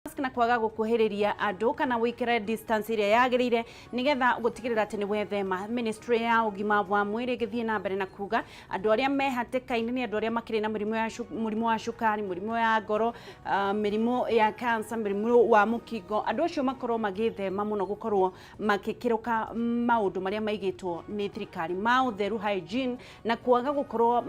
Na kwaga gukuhiriria andu kana wikire distance iria yagirire nigetha gutigirira ati ni wethema. Ministry ya ugima wa mwiri githie na mbere na kuga andu aria me hatĩka-inĩ nĩ andũ arĩa makĩrĩ na mĩrimũ ya mũrimũ wa cukari, mũrimũ ya ngoro, mĩrimũ ya cancer, mĩrimũ wa mũkingo. Andũ acio makorwo magĩthema mũno gũkorwo makĩkĩrũka maũndũ marĩa maigĩtwo nĩ thirikari ma ũtheru, hygiene, na kwaga gũkorwo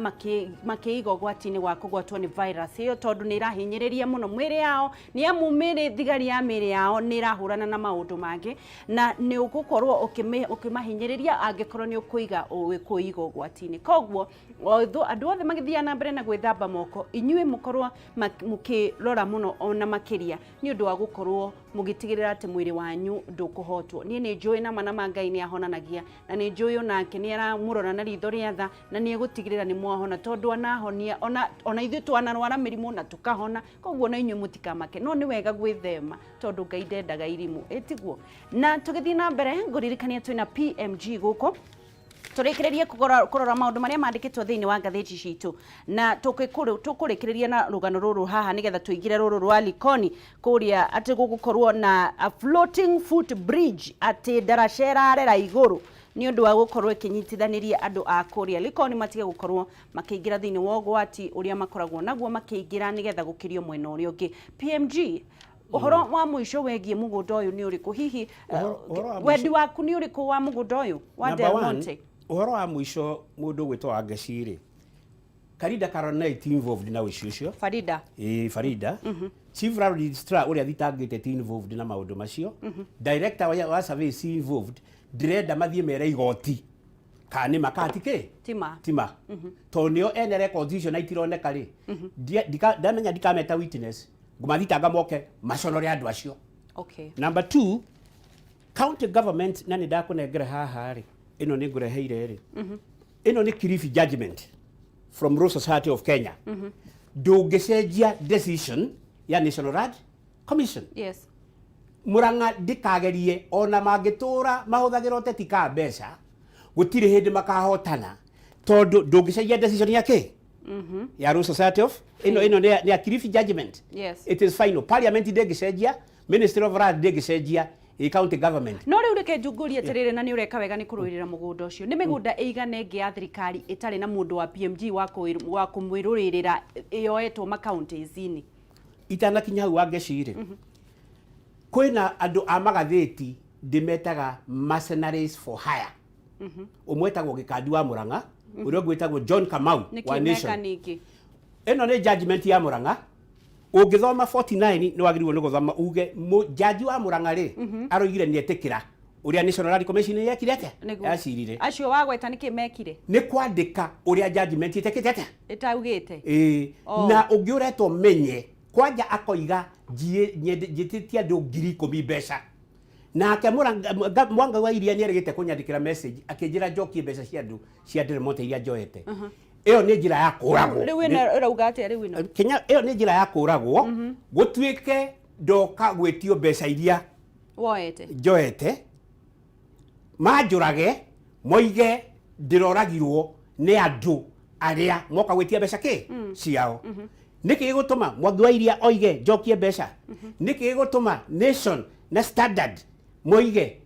makĩiga ũgwati-inĩ wa kũgwatwo nĩ virus ĩyo, tondũ nĩ ĩrahinyĩrĩria mũno mwĩrĩ yao, nĩ amu mĩrĩ thigari ya mĩrĩ yao nĩ ĩrahũrana na maũndũ mangĩ, na nĩ ũgũkorwo ũkĩmahinyĩrĩria angĩkorwo nĩ ũkũiga ũkũiga ũgwati-inĩ. Koguo andũ othe magĩthiaga na mbere na gwĩthamba moko, inyuĩ mũkorwo mũkĩrora mũno ona makĩria nĩ ũndũ wa gũkorwo mũgĩtigĩrĩra atĩ mwĩrĩ wanyu ndũkũhotwo. Niĩ nĩ njũĩ nama na ma Ngai nĩ ahonanagia, na nĩ njũĩ onake nĩ aramũrora na ritho rĩa tha, na nĩ egũtigĩrĩra nĩ mwahona, tondũ anahonia ona ithuĩ twanarwara mĩrimũ na tũkahona. Koguo na inyuĩ mũtikamake, no nĩ wega gwĩthema tondũ Ngai ndendaga irimũ, ĩtiguo? Na tũgĩthiĩ na mbere, ngũririkania twĩna PMG gũkũ tũrĩkĩrĩrie kũrora maũndũ marĩa mandĩkĩtwo thĩinĩ wa ngathĩti citũ, na tũkũrĩkĩrĩria na rũgano rũrũ haha nĩgetha tũingĩre rũrũ rwa Likoni kũrĩa, atĩ gũgũkorwo na a floating foot bridge, atĩ ndaraca ĩrarera igũrũ nĩ ũndũ wa gũkorwo ĩkĩnyitithanĩria andũ a kũrĩa Likoni matige gũkorwo makĩingĩra thĩinĩ wa ũgwati ũrĩa makoragwo naguo makĩingĩra nĩgetha gũkĩrio mwena ũrĩa ũngĩ. PMG, ũhoro wa mũico wegiĩ mũgũnda ũyũ nĩ ũrĩkũ hihi? Ũhoro wa Wendi waku nĩ ũrĩkũ wa mũgũnda ũyũ wa Number Del one, Monte? Ũhoro wa mũico, mũndũ ũgwĩtwo Wangeci rĩ, Karida Karonei ti involved na ũici ũcio. Farida. Ĩĩ, Farida. Chief Land Registrar ũrĩa thitangĩte ti involved na maũndũ macio. Director wa survey si involved. Ndĩrenda mathiĩ mere igoti kana nĩ ma kana ti kĩ. Tima. Tima, tondũ nĩo ene records icio na itironeka rĩ. Ndamenya ndikameta witness, ngũmathitanga moke maconore andũ acio. Number two, county government, na nĩ ndakũnengera haha rĩ, ĩno nĩ ngũreheire rĩ, ĩno nĩ Kilifi judgment from Law Society of Kenya. Ndũngĩcenjia decision ya National Land Commission. Murang'a ndĩkagerie, ona mangĩtũra mahũthagĩra ũteti ka mbeca, gũtirĩ hĩndĩ makahotana, tondũ ndũngĩcenjia decision ya kĩ ya Law Society of ĩno nĩ ya Kilifi judgment. It is final. Parliament ndĩngĩcenjia, Ministry of Land ndĩngĩcenjia, ĩ county government. No rĩu reke njungũrie atĩrĩrĩ, na nĩ ũreka wega nĩ kũrũĩrĩra mũgũnda ũcio. Nĩ mĩgũnda ĩigana ĩngĩ ya thirikari ĩtarĩ na mũndũ wa PMG wa kũmwĩrũĩrĩra yoetwo makaunti-inĩ? Itanakinya hau, Wangeci rĩ, kwĩna andũ a magathĩti ndĩmetaga mercenaries for hire. Ũmwe etagwo Gĩkandi wa Mũrang'a, ũrĩa ũngĩ wĩtagwo John Kamau Nĩkĩ wa meka Nation. Ningĩ Ĩno nĩ judgment ya Mũrang'a. Ũngĩthoma 49 nĩ wagĩrĩirwo nĩ gũthoma uge jaji wa Mũrang'a rĩ, aroigire nĩ etĩkĩra ũrĩa National Land Commission yekire atĩa. Nĩguo. Yacirire. Acio wagweta nĩkĩ mekire? Nĩ kwandĩka ũrĩa judgment ĩtekĩte atĩa. Ĩtaugĩte. Ĩĩ. Oh. Na ũngĩ ũretwo Menye kwanja akoiga njĩtĩtie andũ 10,000 mbeca. Nake Mwanga wa Iria nĩ erĩgĩte kũnyandĩkĩra message akĩnjĩra njokie mbeca cia andũ cia Del Monte iria njoete. Ĩyo nĩ njĩra ya kũragwo. Rĩu ĩno ĩrauga atĩa rĩu ĩno? Kenya, ĩyo nĩ njĩra ya kũragwo, gũtuĩke ndoka gwĩtio mbeca iria woete. Njoete, manjũrage, moige ndĩroragirwo nĩ andũ arĩa moka gwĩtia mbeca kĩ ciao. Nĩkĩ gĩgũtũma Mwangi wa Iria oige njokie mbeca? Nĩkĩ gĩgũtũma Nation na Standard moige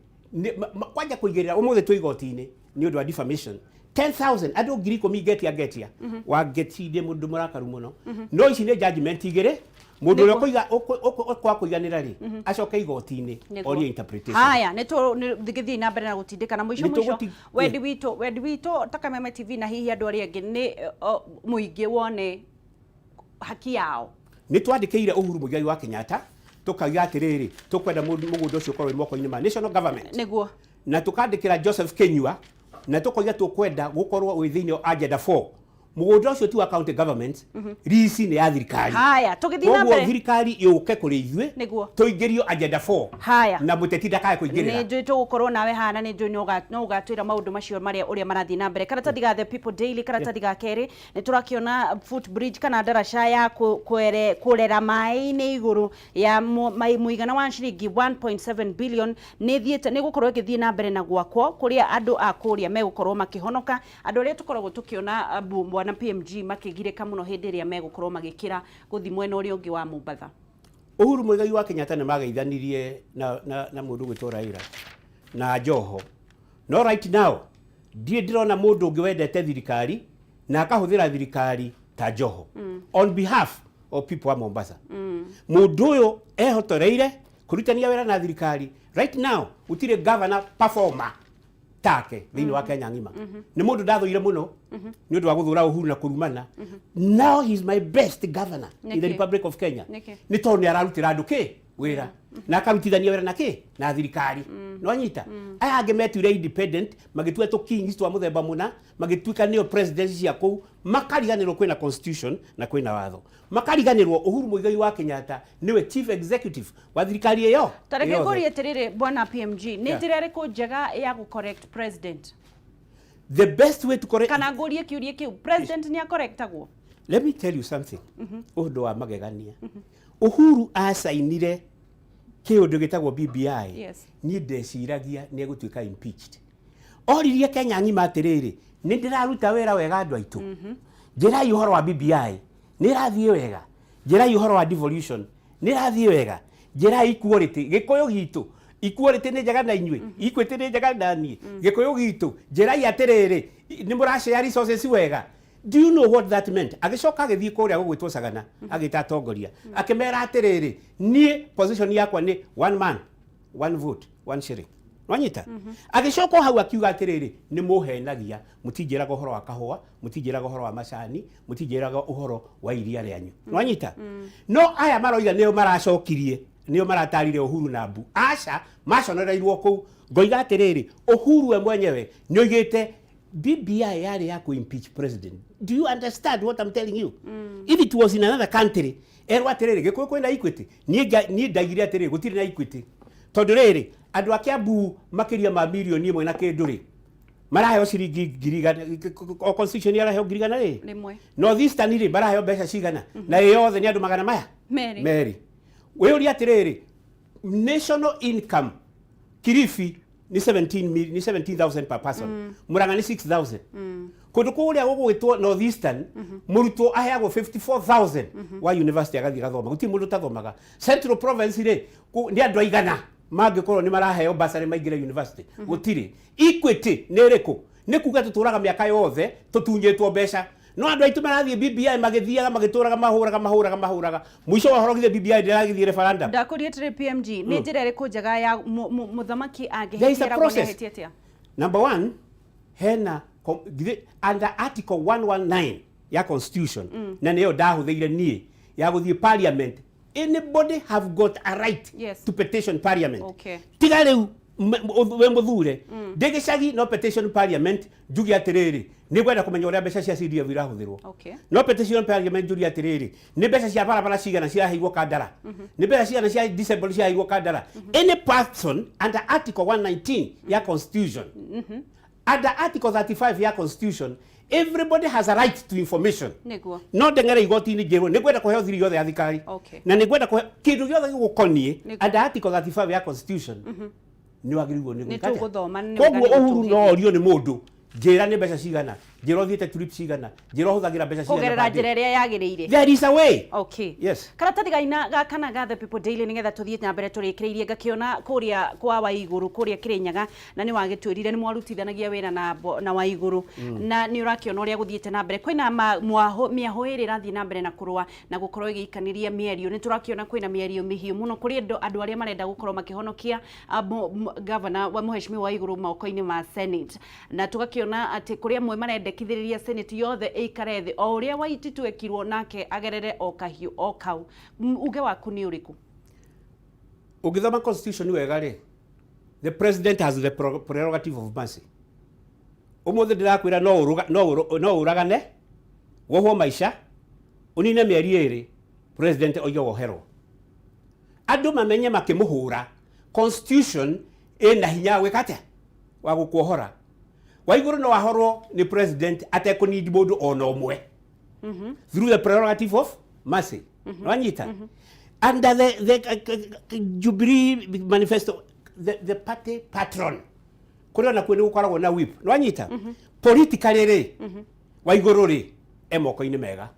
kwanja kũigĩrĩra ũmũthĩ twĩ igoti-inĩ nĩ ũndũ wa defamation, 10,000 andũ 10,000 ngetia ngetia Wangeci? Ndĩ mũndũ mũrakaru mũno, no ici nĩ judgment igĩrĩ. Mũndũ ũrĩa ũkũiga ũkwaga kũiganĩra rĩ, acoke igoti-inĩ orie interpretation. Haya, nĩ tũgĩthiĩ na mbere na gũtindĩka na mũico Nĩ mũico wendi witũ ta Kameme TV na hihi andũ arĩa angĩ nĩ mũingĩ wone haki yao. Nĩ twandĩkĩire Uhuru Muigai wa Kenyatta, tũkauga atĩrĩrĩ, tũkwenda mũgũnda ũcio ũkorwo wĩ moko-inĩ ma national government. Na tũkandĩkĩra Joseph Kinyua na tũkoiga tũkwenda gũkorwo wĩ thĩinĩ wa agenda 4. Mũgũnda ũcio ti wa county government, lease nĩ ya thirikari. Haya, tũgĩthiĩ na Koguo mbere. thirikari yũke kũrĩ ithuĩ, tũingĩrio agenda 4. Na mũteti ndakae Nĩ kũingĩrĩra. Njũĩ tũgũkorwo nawe haha, na nĩ njũĩ no ũgatwĩra maũndũ macio marĩa ũrĩa marathiĩ na mbere. Karatathi ga The People Daily, karatathi ga kerĩ, nĩ tũrakĩona footbridge kana ndaraca ya kũrera maĩ-inĩ igũrũ ya mũigana wa ciringi 1.7 billion nĩ thiĩte, nĩ gũkorwo ĩgĩthiĩ na mbere na gwakwo, kũrĩa andũ a kũrĩa megũkorwo makĩhonoka, andũ arĩa tũkoragwo tũkĩona bwana PMG makĩgirĩka mũno hĩndĩ ĩrĩa megũkorwo magĩkĩra gũthiĩ mwena ũrĩa ũngĩ wa Mombatha. Uhuru Muigai wa Kenyatta nĩ mageithanirie na mũndũ gwĩtwo Raila na Joho. No right now ndirĩ ndĩrona mũndũ ũngĩ wendete thirikari na akahũthĩra thirikari ta Joho on behalf of people wa Mombasa. Mũndũ ũyũ ehotoreire kũrutania wĩra na thirikari. Right now gũtirĩ governor performer take thĩinĩ wa Kenya ng'ima. Nĩ mũndũ ndathũire mũno nĩ ũndũ wa gũthũra Uhuru na kũrumana. Now he is my best governor in the Nĩkĩ? Republic of Kenya. Nĩkĩ? Nĩ tondũ nĩ ararutĩra andũ kĩ wĩra na akarutithania wĩra na kĩ na thirikari. Nĩwanyita? Aya angĩ metuire independent, magĩtua tũ kings twa mũthemba mũna, magĩtuĩka nĩo president cia kũu, makariganĩrwo kwĩna constitution na kwĩna watho, makariganĩrwo Uhuru Muigai wa Kenyatta nĩwe chief executive wa thirikari ĩyo Tareke yothe. Ngũrie atĩrĩrĩ, bwana PMG, nĩ njĩra ĩrĩkũ njega ya gũ correct president? The best way to correct Kana ngũrie kĩũria kĩu, president nĩ akorectagwo? Let me tell you something. Ũndũ wa magegania, Uhuru acainire kĩũndũ gĩtagwo BBI. Niĩ ndeciragia nĩ egũtuĩka impeached. Oririe Kenya ng'ima atĩrĩrĩ, nĩ ndĩraruta wĩra wega andũ aitũ? Njĩrai ũhoro wa BBI, nĩ ĩrathiĩ wega? Njĩrai ũhoro wa devolution, nĩ ĩrathiĩ wega? Njĩrai equality, Gĩkũyũ gitũ, equality nĩ njega na inyuĩ, equity nĩ njega na niĩ? Gĩkũyũ gitũ, njĩrai atĩrĩrĩ, nĩ mũrashare resources wega? Do you know what that meant? Agĩcoka agĩthiĩ kũrĩa gũgwĩtwo Sagana, agĩta atongoria, akĩmera atĩrĩrĩ, niĩ position yakwa nĩ one man, one vote, one shilling. Nwanyita? Agĩcoka o hau akiuga atĩrĩrĩ, nĩ mũhenagia, mũtinjĩraga ũhoro wa kahũa, mũtinjĩraga ũhoro wa macani, mũtinjĩraga ũhoro wa iria rĩanyu. Nwanyita? No aya maroiga nĩo maracokirie, nĩo maratarire Uhuru na mbu. Aca, maconoreirwo kũu. Ngoiga atĩrĩrĩ, Uhuru we mwenyewe nĩ oigĩte BBI yarĩ ya ku-impeach president. Do you understand what I'm telling you? If it was in another country, erwo atĩrĩrĩ, Gĩkũyũ kwĩna equity. Niĩ ndaigire atĩrĩrĩ, gũtirĩ na equity. Tondũ rĩrĩ, andũ a Kiambu makĩria ma mirioni 1 na kĩndũ rĩ, maraheo ciringi 100,000, o constitution araheo 100,000 rĩ. 1. North Eastern rĩ, maraheo mbeca cigana? Na ĩ yothe nĩ andũ magana maya? 2. 2. Wĩyũrie atĩrĩrĩ, national income Kilifi nĩ 17 nĩ 17,000 per person. Murang'a nĩ 6,000. Kũndũ kũrĩa gũgwĩtwo North Eastern, mũrutwo aheagwo 54,000 wa university agathiĩ gathoma. Gũtirĩ mũndũ ũtathomaga. Central Province rĩ, nĩ andũ aigana mangĩkorwo nĩ maraheo bursary maingĩre university? Gũtirĩ. Equity nĩ ĩrĩkũ? Nĩ kuga tũtũraga mĩaka yothe tũtunyĩtwo mbeca, no andũ aitũ marathiĩ BBI magĩthiaga magĩtũraga mahũraga mahũraga mahũraga, mũico wa ũhoro githĩ BBI ndĩragĩthiĩ referendum? Ndakũria atĩrĩ, PMG, nĩ njĩra ĩrĩkũ njega ya mũthamaki There is a angĩhĩtia eragwo nĩ process. ahĩtie atĩa? Number one, hena under article 119 ya constitution, na nĩyo ndahũthĩire niĩ ya gũthiĩ parliament. Anybody have got a right to petition parliament. Tiga rĩu we mũthure ndĩ gĩcagi, no petition parliament njuge atĩrĩrĩ, nĩ ngwenda kũmenya ũrĩa mbeca cia CDF irahũthĩrwo. No petition parliament njuge atĩrĩrĩ, nĩ mbeca cia barabara cigana ciraheirwo kandara, nĩ mbeca cigana cia disabled ciraheirwo kandara. Any person under article 119 ya constitution, under article 35 ya constitution, everybody has a right to information. No ndeng'ere igoti-inĩ njĩrwo nĩ ngwenda kũheo thiri yothe ya thirikari na nĩ ngwenda kũheo kĩndũ gĩothe gĩgũkoniĩ. Under article 35 ya constitution nĩ wagĩrĩirwo nĩ Nĩ gwĩka atĩa? tũgũthoma, nĩ Koguo wega nĩ Uhuru no gũtũhĩtia. orio nĩ mũndũ, njĩra nĩ mbeca cigana, njĩra ũthiĩte trip cigana, njĩra ũhũthagĩra mbeca cigana Kũgerera per day. Njĩra ĩrĩa yagĩrĩire. There is a way. Yes. Karatathi gaina gakana ga The People Daily, nigetha tuthiĩ na mbere tũrĩkĩrĩirie, ngakĩona kũrĩa kwa Waigũrũ kũrĩa Kĩrĩnyaga, na nĩ wagĩtwĩrire nĩ mwarutithanagia wĩra na Waigũrũ, na nĩ ũrakĩona ũrĩa gũthiĩte na mbere. Kwĩna mĩahũ ĩrĩ ĩrathiĩ na mbere na kũrũa na gũkorwo ĩgĩikanĩria mĩario. Nĩ tũrakĩona kwĩna mĩario mĩhiũ mũno kũrĩ andũ arĩa marenda gũkorwo makĩhonokia governor wa mũheshimiwa Waigũrũ moko-inĩ ma Senate, na tũgakĩona atĩ kũrĩ amwe marendekithĩrĩria Senate yothe ĩikare thĩ o ũrĩa Waititu ekirwo, nake agerere o kahiũ o kau. Uge waku nĩ ũrĩkũ? Ũngĩthoma constitution wega rĩ, the president has the prerogative of mercy. Ũmũthĩ ndĩrakwĩra no ũragane, wohwo maica, ũnine mĩeri 2, president oige woherwo, andũ mamenye makĩmũhũra. Constitution ĩna hinya wa gwĩka atĩa? Wa gũkuohora. Waigũrũ no ahorwo nĩ president atekũnindi mũndũ ona ũmwe through the prerogative of mercy. Nwanyita? Under the Jubilee manifesto, the party patron, kũrĩa onakuo nĩ gũkoragwo na whip. Nwanyita? Politically rĩ, Waigũrũ rĩ, e moko-inĩ mega,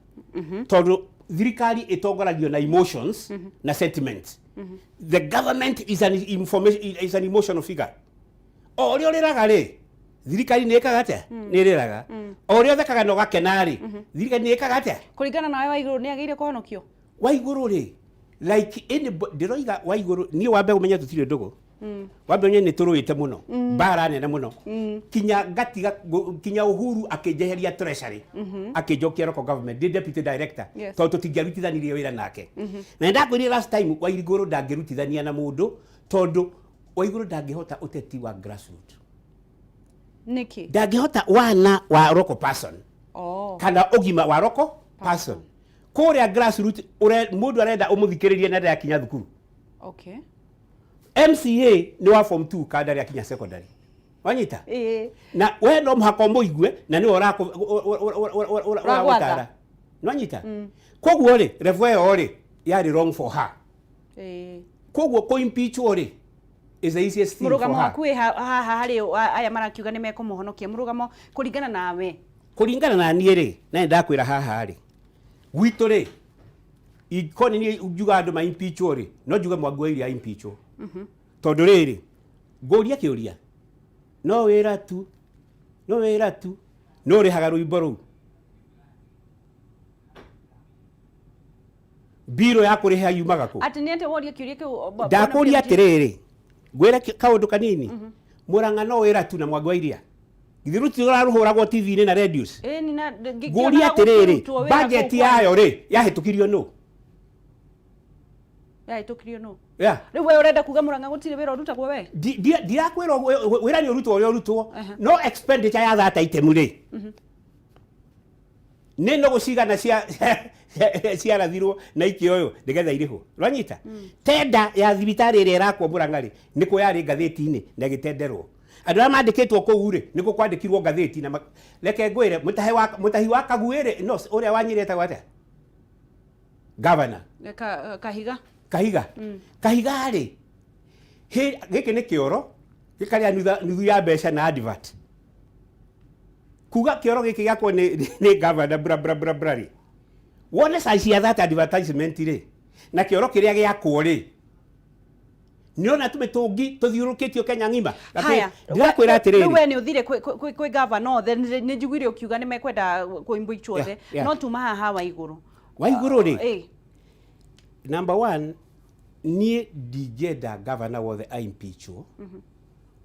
tondũ Thirikari ĩtongoragio na emotions na sentiments. The government is an information, is an emotional figure. O ũrĩa ũrĩraga rĩ, thirikari nĩ ĩkaga atĩa? Nĩ ĩrĩraga. O ũrĩa ũthekaga na ũgakena rĩ, thirikari nĩ ĩkaga atĩa? Kũringana nawe, Waigũrũ nĩ agĩrĩire kũhonokio? Waigũrũ rĩ, like any, ndĩroiga Waigũrũ, niĩ wambe ũmenye tũtirĩ ndũgũ, wambe ũmenye nĩ tũrũĩte mũno mbara nene mũno, kinya ngatiga kinya Uhuru akĩnjeheria treasury, akĩnjokia local government ndĩ deputy director, tondũ tũtingĩarutithanirie wĩra nake. Na nĩndakwĩrire last time, Waigũrũ ndangĩrutithania na mũndũ, tondũ Waigũrũ ndangĩhota ũteti wa grassroot. Nĩkĩ? Ndangĩhota wana wa local person kana ũgima wa local person kũrĩa grassroot. Mũndũ arenda ũmũthikĩrĩrie na ndakinya thukuru. MCA nĩ wa form 2 kana ndarĩ akinya secondary, wanyita? Ĩĩ. Na we no mũhaka ũmũigue na nĩwe Ũragwatha. Ũragũtara, nwanyita? Koguo rĩ, level ĩyo rĩ yarĩ wrong for her. Koguo kũ impeachwo rĩ is the easiest thing for Mũrũgamo her. Waku wĩ haha harĩ aya marakiuga nĩ mekũmũhonokia, mũrũgamo kũringana nawe? Kũringana na niĩ rĩ, na nĩ ndakwĩra haha rĩ, gwitũ rĩ, ko nĩ niĩ njuga andũ ma impeachwo rĩ, no njuge Mwangi wa Iria impeachwo, tondũ rĩrĩ, ngũria kĩũria, no wĩra tu, no wĩra tu, no ũrĩhaga rwĩmbo rũu mbirũ ya kũrĩha yumaga kũ? Atĩ nĩ atĩ woria kĩũria kĩu Ndakũria bwana PMG? Atĩrĩrĩ, ngwĩre kaũndũ kanini. Mũrang'a no wĩra tu na Mwangi wa Iria, githĩ rũti rũrarũhũragwo TV-inĩ na radios? Ĩĩ, ni na Ngũria ngĩkĩonaga atĩrĩrĩ, gũkĩrutwo wĩra budget kũu yayo rĩ, yahĩtũkirio nũ? Yahĩtũkirio nũ? Yeah. Rĩu we ũrenda kuga Mũrang'a gũtirĩ wĩra ũrutagwo we? Ndirakwĩra ũguo, wĩra nĩ ũrutwo ũrĩa ũrutwo, no expenditure ya that item rĩ, nĩ nũgũ cigana ciarathirwo na ikĩoywo nĩgetha irĩhwo, rwanyita? Tenda ya thibitarĩ ĩrĩa ĩrakwo Mũrang'a rĩ, nĩkũ yarĩ ngathĩti-inĩ na ĩgĩtenderwo? Andũ arĩa mandĩkĩtwo kũu rĩ, nĩkũ kwandĩkirwo ngathĩti? Na reke ngwĩre, mũtahi wa Kaguĩ rĩ, no ũrĩa wa Nyĩrĩ etagwo atĩa, gavana? Kahiga. Kahiga. Kahiga rĩ, gĩkĩ nĩ kĩoro gĩkarĩa nuthu ya mbeca na advert. Kuga kĩoro gĩkĩ gĩakwo nĩ gavana bra bra bra bra rĩ, wone size ya that advertisement rĩ, na kĩoro kĩrĩa gĩakwo rĩ, nĩona tũmĩtũngi tũthiũrũrũkĩtio Kenya ng'ima. Haya. Ndĩrakwĩra Rĩu atĩrĩrĩ, we nĩ ũthire kwĩ gavana othe, nĩ njiguire ũkiuga nĩ mekwenda kũimpeachwo othe. No tuma haha wa igũrũ. Wa igũrũ rĩ, number one, niĩ ndingĩenda gavana wothe aimpeachwo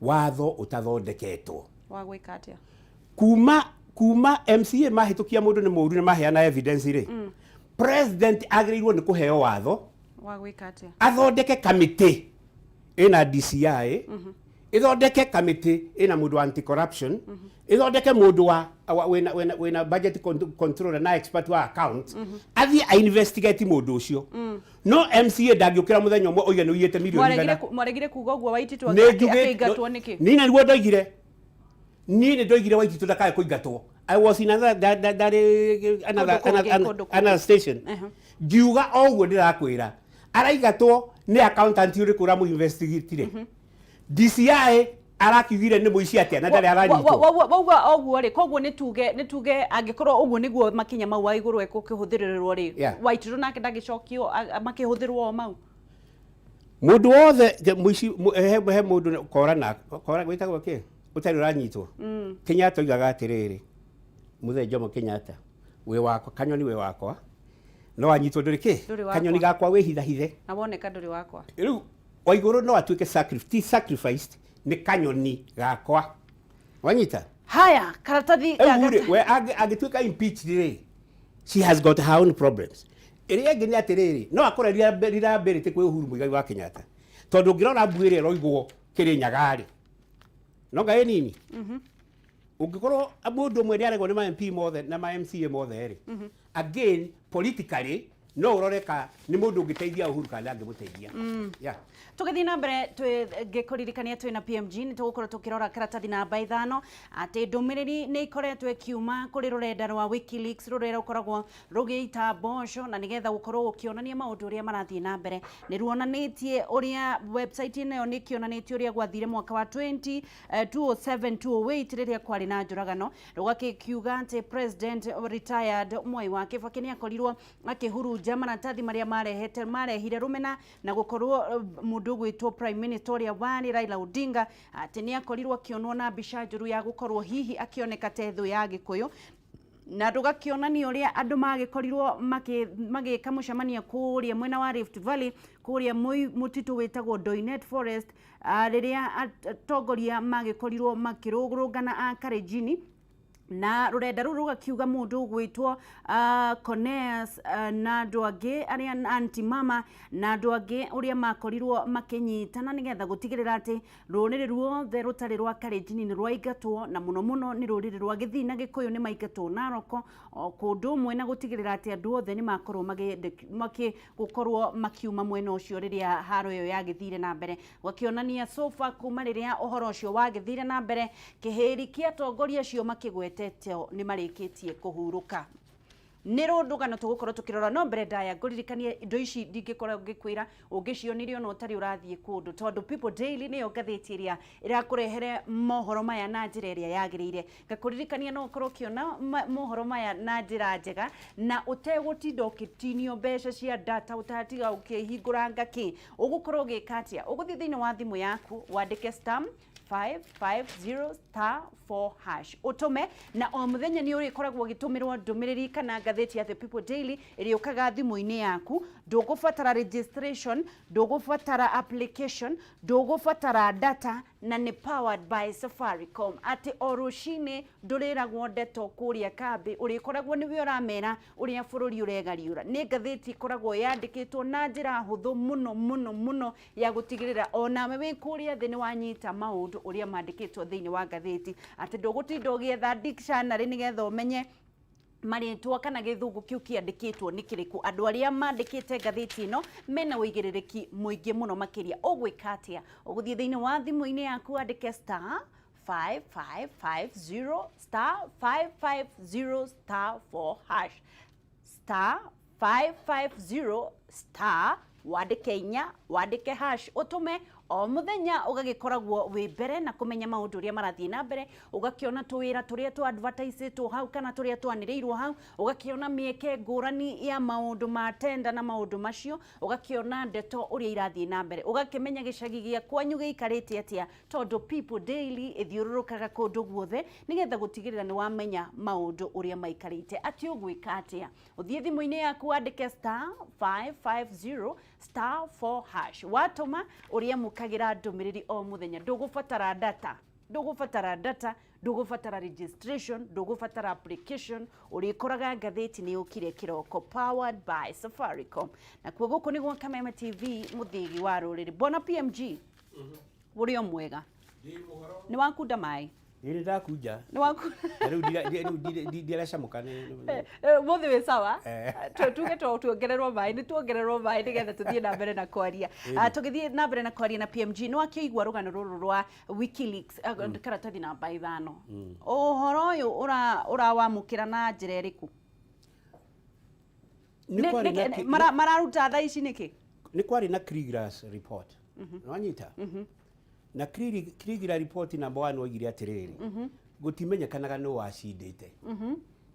watho ũtathondeketwo. Wa gwĩka atĩa? Kuma MCA mahĩtũkia mũndũ nĩ mũru na maheana evidence rĩ, president agĩrĩirwo nĩ kũheo watho. Wa gwĩka atĩa? Athondeke kamĩtĩ ĩna DCI, ĩthondeke kamĩtĩ ĩna mũndũ wa anti corruption, ĩthondeke mũndũ wa wĩna budget controller na expert wa account, athiĩ a investigate mũndũ ũcio. No MCA ndangĩũkĩra mũthenya ũmwe oige nĩ ũiyĩte mirioni Mwaregire 100. Mwaregire kuga ũguo Waititu Nĩ njugĩte. akĩingatwo nĩkĩ? Niĩ na nĩguo ndoigire, niĩ nĩ ndoigire Waititu ndakae kũingatwo. I was in another ndarĩ another Kũndũ kũngĩ, another, kũndũ kũngĩ. another station, ngiuga o ũguo ndĩrakwĩra, araigatwo nĩ accountant ũrĩkũ ũramũ investigatire? DCI arakiugire nĩ mũici atĩa na ndarĩ aranyitwo? Wauga ũguo rĩ, koguo nĩ tuge angĩkorwo ũguo nĩguo makinya mau wa igũrũ ekũkĩhũthĩrĩrwo rĩ, Waititu nake ndangĩcokio makĩhũthĩrwo o mau? Mũndũ wothe mũici he mũndũ kora na kora gwĩtagwo kĩ ũtarĩ ũranyitwo. Kenyatta oigaga atĩrĩrĩ, mũthee Jomo Kenyatta, wĩ wakwa kanyoni, wĩ wakwa, no wanyitwo ndũrĩ kĩ? Ndũrĩ wakwa. Kanyoni gakwa wĩhithahithe. Na woneka ndũrĩ wakwa. Rĩu Waigũrũ no atuĩke ti sacrificed nĩ kanyoni gakwa, wanyita? Haya, karatathi Rĩu rĩ, we angĩtuĩka impeached rĩ, she has got her own problems. Ĩrĩa ĩngĩ nĩ atĩrĩrĩ, no akore reliability kwĩ Uhuru Muigai wa Kenyatta, tondũ ũngĩrora mbu ĩrĩa ĩroigwo Kĩrĩnyaga rĩ, no ngai nini ũngĩkorwo mũndũ ũmwe nĩ aregwo nĩ ma MP mothe na ma MCA mothe rĩ, again politically No ũrore ka nĩ mũndũ ũngĩteithia Uhuru kana ndangĩmũteithia. Yeah. Tũgĩthiĩ na mbere, ngĩkũririkania twĩna PMG, nĩ tũgũkorwo tũkĩrora karatathi namba 5, atĩ ndũmĩrĩri nĩ ikoretwo ĩkiuma kũrĩ rũrenda rwa WikiLeaks, rũrĩa rũkoragwo rũgĩita mboco na nĩgetha gũkorwo gũkĩonania maũndũ ũrĩa marathiĩ na mbere. Nĩ ruonanĩtie ũrĩa website ĩno nĩ ĩkĩonanĩtie ũrĩa gwathire mwaka wa 20 207 208, rĩrĩa kwarĩ na njũragano. Rũgakĩkiuga atĩ President retired Mwai wa Kibaki nĩ akorirwo akĩhurunja maratathi marĩa marehete marehire rũmena na gũkorwo mũndũ ũgwĩtwo Prime Minister ũrĩa warĩ Raila Odinga, atĩ nĩ akorirwo akĩonwo na mbica njũru ya gũkorwo hihi akĩoneka ta thũ ya Gĩkũyũ, na ndũgakĩonania ũrĩa andũ magĩkorirwo magĩka mũcemanio kũrĩa mwena wa Rift Valley, kũrĩa mũtitũ wĩtagwo Doinet Forest, rĩrĩa atongoria magĩkorirwo makĩrũrũngana a Kalenjin. Na rũrenda rũu rũgakiuga mũndũ ũgwĩtwo Cornelius na andũ angĩ arĩa anti mama na andũ angĩ, ũrĩa makorirwo makĩnyitana nĩgetha gũtigĩrĩra atĩ rũrĩrĩ ruothe rũtarĩ rwa Kalenjin nĩ rwaingatwo, na mũno mũno nĩ rũrĩrĩ rwa Gĩthii na Gĩkũyũ nĩ maingatwo Narok o kũndũ ũmwe, na gũtigĩrĩra atĩ andũ othe nĩ makorwo gũkorwo makiuma mwena ũcio. Rĩrĩa haro ĩyo yagĩthire na mbere, gũkĩonania so far kuma rĩrĩa ũhoro ũcio wagĩthire na mbere, kĩhĩri kĩa atongoria acio makĩgwetetwo nĩ marĩkĩtie kũhurũka. Nĩ rũndũgano tũgũkorwo tũkĩrora, no mbere ndaya ngũririkanie indo ici ndingĩkorwo ngĩkwĩra ũngĩcionire ona ũtarĩ ũrathiĩ kũndũ, tondũ People Daily nĩyo ngathĩti ĩrĩa ĩrakũrehere mohoro maya na njĩra ĩrĩa yagĩrĩire. Ngakũririkania no ũkorwo ũkĩona mohoro maya na njĩra njega na ũtegũtinda ũgĩtinio mbeca cia data, ũtatiga ũkĩhingũranga kĩ. Ũgũkorwo ũgĩka atĩa? Ũgũthiĩ thĩinĩ wa thimũ yaku, wandĩke *550*4#, ũtũme, na o mũthenya nĩ ũrĩkoragwo ũgĩtũmĩrwo ndũmĩrĩri kana ngathĩti ya The People Daily ĩrĩa ũkaga thimũ-inĩ yaku. Ndũgũbatara registration, ndũgũbatara application, ndũgũbatara data, na nĩ powered by Safaricom, atĩ o rũcinĩ ndũrĩragwo ndeto kũrĩa kambĩ, ũrĩkoragwo nĩwe ũramera ũrĩa bũrũri ũregariũra. Nĩ ngathĩti ĩkoragwo yandĩkĩtwo na njĩra hũthũ mũno mũno mũno ya gũtigĩrĩra onawe wĩ kũrĩa thĩ nĩ wanyita maũndũ ũrĩa mandĩkĩtwo thĩinĩ wa ngathĩti, atĩ ndũgũtinda ũgĩetha dictionary nĩgetha ũmenye marĩtwa kana gĩthũngũ kĩu kĩandĩkĩtwo nĩ kĩrĩkũ. Andũ arĩa mandĩkĩte ngathĩti ĩno mena ũigĩrĩrĩki mũingĩ mũno makĩria. Ũgwĩka atĩa? Ũgũthiĩ thĩinĩ wa thimũ-inĩ yaku, wandĩke *5550*550*4#, *550* wandĩke 4, wandĩke hash, ũtũme. O mũthenya ũgagĩkoragwo wĩ mbere na kũmenya maũndũ ũrĩa marathiĩ na mbere, ũgakĩona tũwĩra tũrĩa tũ advertisetwo hau kana tũrĩa twanĩrĩirwo hau, ũgakĩona mĩeke ngũrani ya maũndũ ma tenda na maũndũ macio, ũgakĩona ndeto ũrĩa irathiĩ na mbere, ũgakĩmenya gĩcagi gĩa kwanyu gĩikarĩte atĩa, tondũ People Daily ĩthiũrũrũkaga kũndũ guothe nĩgetha gũtigĩrĩra nĩ wamenya maũndũ ũrĩa maikarĩte. Atĩ ũgwĩka atĩa? Ũthiĩ thimũ-inĩ yaku, wandĩke *550*4#, watũma, ũrĩa mũkagĩra ndũmĩrĩri o mũthenya. Ndũgũbatara data, ndũgũbatara data, ndũgũbatara registration, ndũgũbatara application. Ũrĩkoraga ngathĩti nĩ yũkire kĩroko, powered by Safaricom. Nakuo gũkũ nĩ gwa Kameme TV, mũthĩgi wa rũrĩrĩ. Bwana PMG, ũrĩ o mwega? Nĩ wakunda maĩ? Ĩ, nĩ ndakunja. Nĩ waku Na rĩu rĩu ndiracamũka Mũthĩ wĩ sawa. Tuge to tuongererwo maĩ, nĩ tuongererwo maĩ nĩgetha tũthiĩ na mbere na kwaria. Tũgĩthiĩ na mbere na kwaria na PMG, nĩ wakĩigua rũgano rũrũ rwa WikiLeaks, karatathi namba 5. Ũhoro ũyũ ũrawamũkĩra na njĩra ĩrĩkũ? Nĩ kwarĩ na Mararuta thaa ici nĩkĩ? Nĩ kwarĩ na Kriegler's report, nĩwanyita? Na Kriegler report number one oigire atĩrĩrĩ, gũtimenyekanaga nũ wacindĩte,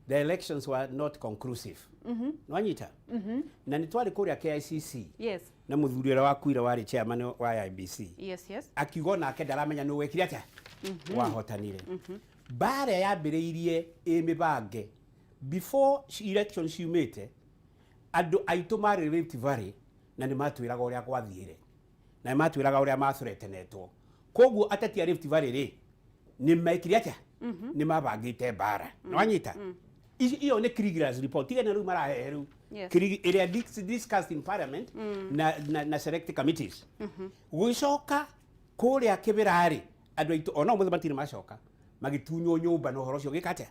the elections were not conclusive, nĩwanyita? Na nĩ twarĩ kũrĩa KICC na mũthuri ũrĩa wakuire warĩ chairman wa IEBC akiuga onake ndaramenya nũ wekire atĩa, wahotanire. Mbara yambĩrĩirie ĩ mĩbange before election ciumĩte. Andũ aitũ marĩ Rift Valley na nĩ matwĩraga ũrĩa gwathiĩre na nĩ matwĩraga ũrĩa mathreatenetwo. Koguo ateti a Rift Valley rĩ, nĩ mekire atĩa? Nĩ mabangĩte mbara, nĩwanyita? Iyo nĩ Kriegler's report, tiga na rĩu marahehe rĩu. Ĩrĩa discussed in parliament na select committees. Gũgĩcoka kũrĩa Kĩbĩra-rĩ, andũ aitũ ona ũmũthĩ matirĩ macoka. Magĩtunywo nyũmba na ũhoro ũcio ũgĩka atĩa?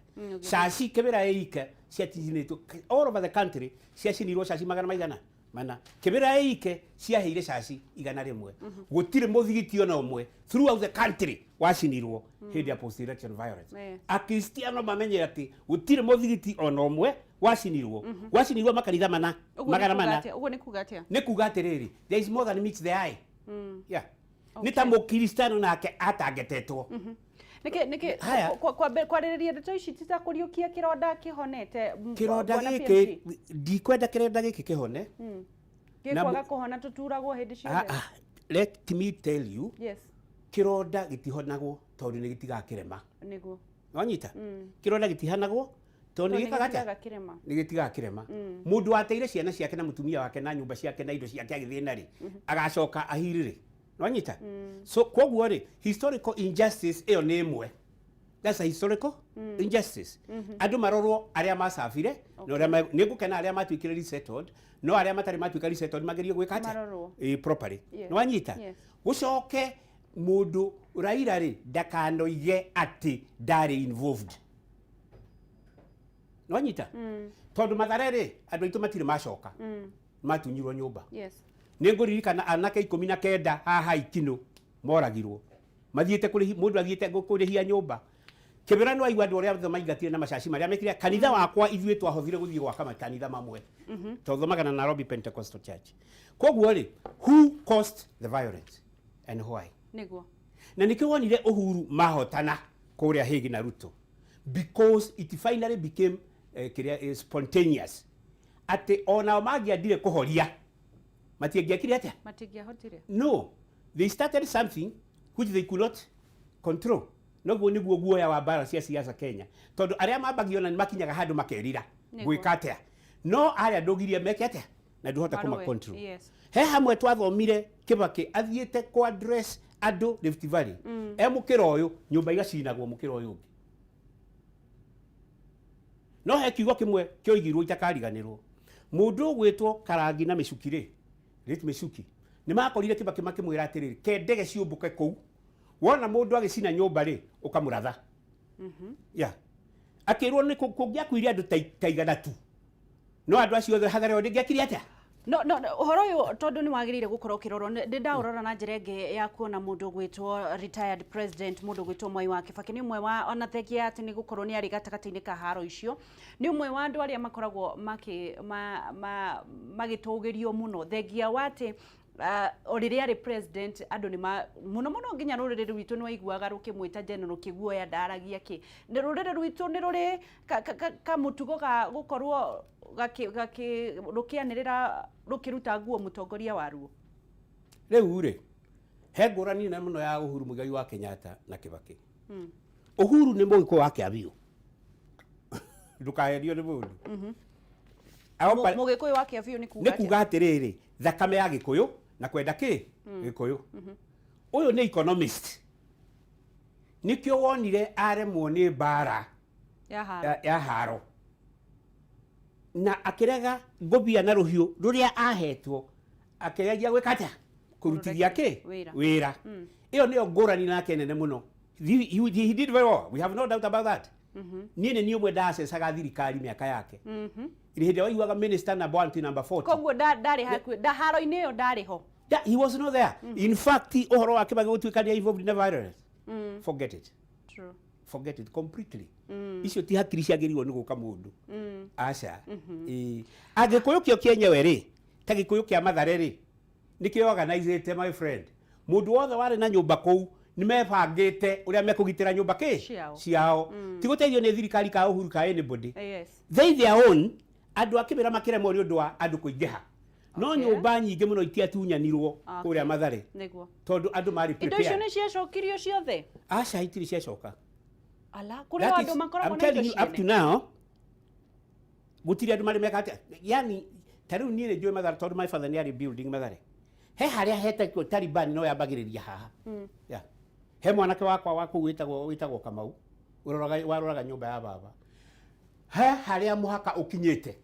Caci Kĩbĩra ĩike ciatinĩtwo all over the country, ciacinirwo caci magana maigana mana. Kĩbĩra ĩike ciaheire caci 100. Gũtirĩ mũthigiti ona ũmwe throughout the country wacinirwo hĩndĩ ya post election violence. Akristiano mamenye atĩ gũtirĩ mũthigiti ona ũmwe wacinirwo. Wacinirwo makanitha mana. Ũguo nĩ Magana kuga mana. atĩa? Ũguo nĩ kuga atĩa? Nĩ kuga atĩrĩrĩ, there is more than meets the eye, yeah. Nĩ ta mũkristiano nake atangetetwo. Nĩkĩ Haya. Kwarĩrĩria ndeto ici ti ta kũriũkia kĩronda kĩhonete, Kĩronda Bwana gĩkĩ PMG? Ndikwenda kĩronda gĩkĩ kĩhone. Na Gĩkwaga kũhona tũturagwo hĩndĩ Ah, ciothe. ah, let me tell you, kĩronda gĩtihonagwo tondũ nĩ gĩtigaga kĩrema. Wanyita? Kĩronda gĩtihanagwo tondũ nĩ Tondũ gĩkaga atĩa? nĩgĩtigaga kĩrema. Nĩ gĩtigaga kĩrema. Mũndũ wateire ciana ciake na mũtumia wake na nyũmba ciake na indo ciake agĩthĩna rĩ, agacoka ahirĩrĩ. Wanyita? So koguo rĩ, historical injustice ĩyo nĩ ĩmwe. That's a historical injustice. Andũ marorwo arĩa macabire na ũrĩa nĩ ngũkena arĩa matuĩkire resettled, no arĩa matarĩ matuĩka resettled magerie gwĩka atĩa? Marorwo. Ĩ, properly. Yes. Nĩ wanyita? Yes. Gũcoke mũndũ Raila rĩ, ndakanoige atĩ ndarĩ involved. Nĩ wanyita? Tondũ Mathare rĩ, andũ aitũ matirĩ macoka. Matunyirwo nyũmba. Nĩ ngũririkana anake 19 haha Ikinũ moragirwo mathiĩte kũrĩhi mũndũ athiĩte kũrĩhia nyũmba. Kĩbĩra nĩ waigua andũ arĩa othe maingatire na macaci marĩa mekire kanitha wakwa. Ithuĩ twahotire gũthiĩ gwaka makanitha mamwe, tũthomaga na Nairobi Pentecostal Church. Koguo rĩ, who caused the violence and why? Na nĩkĩo wonire Uhuru mahotana kũrĩa Hague na Ruto, because it finally became kĩrĩa spontaneous, atĩ onao mangĩandire kũhoria matiangĩakire atĩa? Matingĩahotire. No, they started something which they could not control. Noguo nĩguo guoya wa mbara cia siasa Kenya, tondũ arĩa mambagio na nĩ makinyaga handũ makerira. Gwĩka atĩa? No arĩa ndũgirie meke atĩa na ndũhota kũma Marũe. control. He hamwe twathomire Kibaki athiĩte ku address andũ Rift Valley, e mũkĩra ũyũ nyũmba igacinagwo mũkĩra ũyũ ũngĩ. No he kiugo kĩmwe kĩoigirwo itakariganĩrwo. Mũndũ ũgwĩtwo Karangi na Mĩcuki rĩ, late Mĩcuki, nĩ makorire Kibaki makĩmwĩra atĩrĩrĩ, ke ndege ciũmbũke kũu, wona mũndũ agĩcina nyũmba rĩ, ũkamũratha. Yeah, akĩrwo nĩ kũngĩakuire andũ ta 100 tu, no andũ acio othe hathara ĩyo ndĩngĩakire atĩa? No, ũhoro ũyũ tondũ nĩ wagĩrĩire gũkorwo ũkĩrorwo, ndĩ ndaũrora na njĩra ĩngĩ ya kuona mũndũ ũgwĩtwo retired president, mũndũ ũgwĩtwo Mwai wa Kibaki, nĩ ũmwe wa ona thengia atĩ nĩ gũkorwo nĩ arĩ gatagatĩ-inĩ ka haro icio, nĩ ũmwe wa andũ arĩa makoragwo magĩtũgĩrio mũno, thengia wa atĩ o rĩrĩa arĩ president andũ nĩ ma mũno mũno nginya rũrĩrĩ rwitũ nĩ waiguaga rũkĩmwĩta General Kĩguoya ndaragia kĩ. Nĩ rũrĩrĩ rwitũ nĩ rũrĩ kamũtugo ga gũkorwo gakĩ gakĩ rũkĩanĩrĩra rũkĩruta nguo mũtongoria waruo. Rĩu rĩ, he ngũrani nene mũno ya Uhuru Muigai wa Kenyatta na Kibaki. Uhuru nĩ Mũgĩkũyũ wa kĩa biũ, ndũkaherio nĩ mũndũ. Mũgĩkũyũ wa kĩa biũ nĩ kuga Nĩ kuga atĩrĩrĩ, thakame ya Gĩkũyũ na kwenda kĩ Gĩkũyũ. Ũyũ nĩ economist, nĩkĩo wonire aremwo nĩ mbara ya haro. Ya haro na akĩrega ngũbia na rũhiũ rũrĩa ahetwo, akĩgeria gwĩka atĩa? Kũrutithia kĩ? Wĩra. Wĩra. Ĩyo nĩyo ngũrani nake nene mũno. He did very well, we have no doubt about that. Niĩ nĩ niĩ ũmwe ndacecaga thirikari mĩaka yake hĩndĩ ĩrĩa waiguaga minister number 1 to number 40. Koguo ndarĩ hakuhĩ haro-inĩ ĩyo, ndarĩ ho. He was not there. In fact, ũhoro wa Kibaki gũtuĩka nĩ involved in the violence, forget it. Forget it completely. Icio ti hakiri ciagĩrĩirwo nĩ gũka mũndũ, aca. Ĩĩ. Agĩkũyũ kĩo kĩenyewe rĩ, ta Gĩkũyũ kĩa Mathare rĩ, nĩkĩo organizĩte, my friend. Mũndũ wothe warĩ na nyũmba kũu nĩ mebangĩte ũrĩa mekũgitĩra nyũmba kĩ Ciao. Ciao, ti gũteithio nĩ thirikari ka Uhuru ka anybody. They their own. Andũ a Kĩbĩra makĩremwo nĩ ũndũ wa andũ kũingĩha, no nyũmba nyingĩ mũno itiatunyanirwo kũrĩa Mathare tondũ andũ marĩ Indo icio prepared. nĩ ciacokirio ciothe? Aca, itirĩ ciacoka. Ala, kũrĩ o andũ makoragwo I'm na indo telling you, up to ciene. now gũtirĩ andũ marĩ meka atĩa. Yani ta rĩu niĩ nĩ njũĩ Mathare tondũ my father nĩ arĩ building Mathare, he harĩa hetagwo Taliban no yambagĩrĩria haha. Yeah. He mwanake wakwa wa kũu wĩtagwo Kamau waroraga nyũmba ya baba, he harĩa mũhaka ũkinyĩte,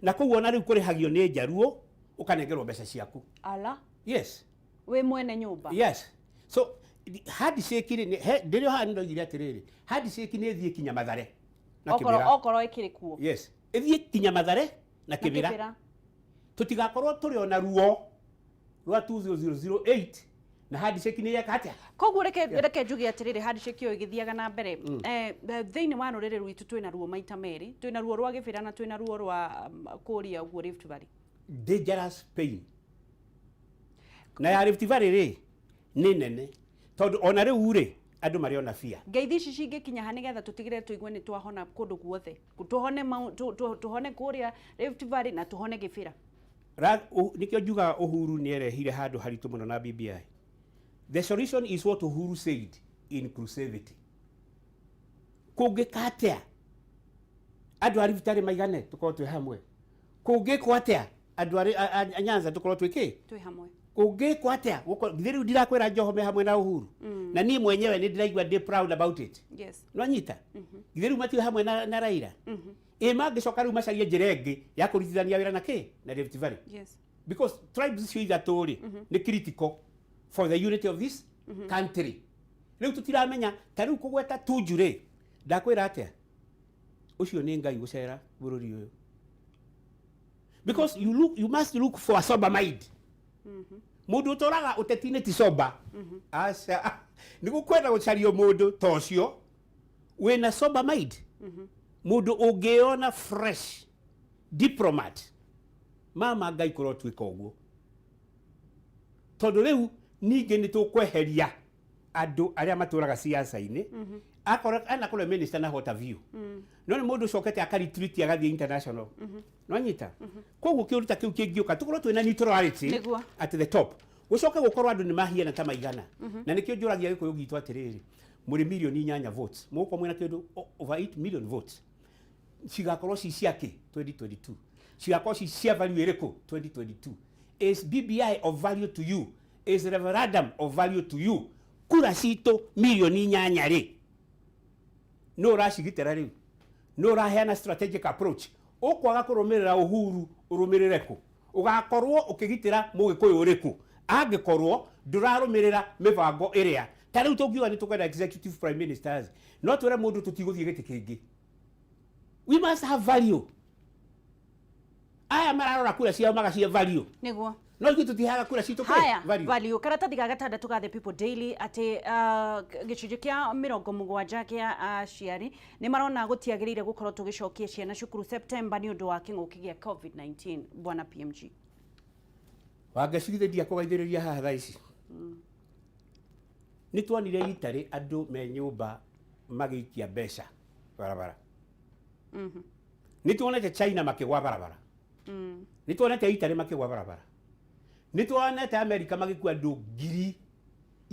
na kũu ona rĩu kũrĩhagio nĩ njaruo, ũkanengerwo mbeca ciaku. Ala. Yes. Wĩ mwene nyũmba? Yes, so Handshake rĩ, ndĩrĩ o haha nĩ ndoigire atĩrĩrĩ, handshake nĩ ĩthiĩ kinya Mathare na Okorwo Kĩbĩra. Okorwo ĩkĩrĩ kuo. Yes, ĩthiĩ kinya Mathare na na Kĩbĩra. Kĩbĩra. Tũtigakorwo tũrĩ ona ruo rwa 2008 na handshake nĩ yeka atĩa. Koguo reke njuge atĩrĩrĩ, handshake ĩyo ĩgĩthiaga na mbere, thĩinĩ wa rũrĩrĩ rwitũ twĩna ruo maita merĩ, twĩna ruo rwa Gĩbĩra na twĩna ruo rwa kũrĩa ũguo Rift Valley. Dangerous pain. Na ya Rift Valley rĩ, nĩ nene tondũ ona rĩu rĩ, andũ marĩ ona bia. Ngeithi ici cingĩkinya ha nĩgetha tũtigĩrĩre tũigue nĩ twahona kũndũ guothe, tũhone tũhone kũrĩa Rift Valley na tũhone Gĩbĩra? Nĩkĩo njugaga Uhuru nĩ erehire handũ haritũ mũno na BBI. The solution is what Uhuru said, inclusivity. Kũngĩka atĩa andũ a Rift Valley maigane tũkorwo twĩ hamwe? Kũngĩkwo atĩa andũ a Nyanza tũkorwo twĩ kĩ? Twĩ hamwe. Kũngĩkwo atĩa? Githĩ rĩu ndirakwĩra Joho me hamwe na Uhuru? Na niĩ mwenyewe nĩ ndĩraigua ndĩ proud about it. Nwanyita? Githĩ rĩu matirĩ hamwe na Raila? Ĩ mangĩcoka rĩu macarie njĩra ĩngĩ ya kũrutithania wĩra na kĩ? Na Rift Valley. Because tribes icio ithatũ rĩ, nĩ critical for the unity of this country. Rĩu tũtiramenya ta rĩu kũgweta Tuju rĩ, ndakwĩra atĩa? Ũcio nĩ Ngai gũcera bũrũri ũyũ. Because you must look for a sober mind. Mũndũ ũtũraga ũteti-inĩ ti sober. Aca, nĩ gũkwenda gũcario mũndũ ta ũcio wĩna sober mind. Mũndũ ũngĩona fresh diplomat. Mama Ngai kũrotuĩka ũguo. Tondũ rĩu ningĩ nĩ tũkweheria andũ arĩa matũraga siasa-inĩ. Akorwo anakorwo minister na hota view. No nĩ mũndũ ũcokete aka retreat agathiĩ international. Nwanyita? Koguo kĩũndũ ta kĩu kĩngĩũka tũkorwo twĩna neutrality at the top. Gũcoke gũkorwo andũ nĩ mahiana ta maigana. Na nĩkĩo njũragia Gĩkũyũ gitũ atĩrĩrĩ, mũrĩ mirioni inyanya votes. Mũgũkorwo mwĩna kĩndũ over 8 million votes. Cigakorwo ci cia kĩ 2022? Cigakorwo ci cia value ĩrĩkũ 2022? Is BBI of value to you? Is referendum of value to you? Kura citũ mirioni inyanya rĩ, nũ ũracigitĩra rĩu? Nũ ũraheana strategic approach? Ũkwaga kũrũmĩrĩra Uhuru ũrũmĩrĩre kũ? Ũgakorwo ũkĩgitĩra mũgĩkũyũ ũrĩkũ angĩkorwo ndũrarũmĩrĩra mĩbango ĩrĩa ta rĩu tũngiuga nĩ tũkwenda executive prime ministers, no twĩre mũndũ tũtigũthiĩ gĩtĩ kĩngĩ. We must have value. Aya mararora kura ciao magacie value. No ithuĩ tũtiheaga kura citũ kĩ? Haya, Value. Value. Karatathi ga gatandatũ ga The People Daily atĩ gĩcunjĩ kĩa mĩrongo mũgwanja kĩa aciari nĩ marona gũtiagĩrĩire gũkorwo tũgĩcokia ciana cukuru September nĩ ũndũ wa kĩng'ũki gĩa COVID-19, bwana PMG. Wangeci, ndiakũgaithĩrĩria haha thaa ici. Nĩ tuonire itarĩ andũ me nyũmba magĩikia mbeca barabara. Nĩ tuonete China makĩgwa barabara. Nĩ tuonete Italy makĩgwa barabara. Nĩ tuonete America magĩkua andũ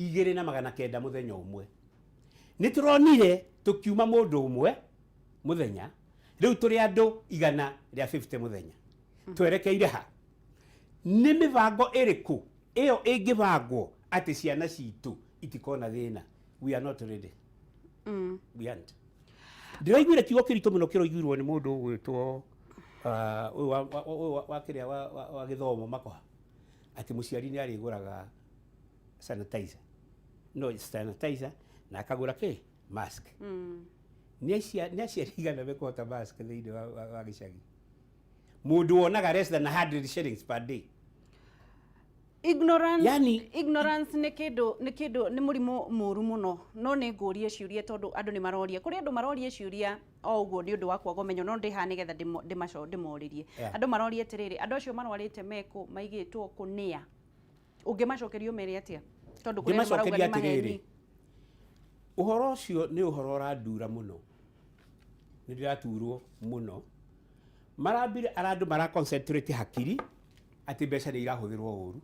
2900 mũthenya ũmwe. Nĩ tũronire tũkiuma mũndũ ũmwe mũthenya, rĩu tũrĩ andũ igana rĩa 50 mũthenya. Twerekeire ha? Nĩ mĩbango ĩrĩkũ ĩyo ĩngĩbangwo atĩ ciana citũ itikona thĩna? We are not ready. We aren't. Ndĩraiguire kiugo kĩritũ mũno kĩroiguirwo nĩ mũndũ ũgwĩtwo ũyũ wa kĩrĩa wa gĩthomo Makoha, atĩ mũciari nĩ arĩgũraga sanitizer, no sanitizer na akagũra kĩ mask. Nĩ aciari igana mekũhota mask thĩinĩ wa gĩcagi? Mũndũ wonaga less than 100 shillings per day. Ignorance, Yani- ignorance nĩ kĩndũ nĩ mũrimũ mũru mũno. No nĩ ngũrie ciũria tondũ andũ nĩ maroria, kũrĩ andũ maroria ciũria o ũguo nĩ ũndũ wa kwaga ũmenyo, no ndĩ haha nĩgetha ndĩmorĩrie. Andũ maroria atĩrĩrĩ, andũ acio marwarĩte mekũ, maigĩtwo kũ, nĩa? Ũngĩmacokeria ũmere atĩa, tondũ kũrĩ andũ marauga Ndĩmacokeria nĩ atĩrĩrĩ, maheni? Ũhoro ũcio nĩ ũhoro ũrandura mũno, nĩ ndĩraturwo mũno. Marambire andũ mara concentrate hakiri atĩ mbeca nĩ irahũthĩrwo ũru,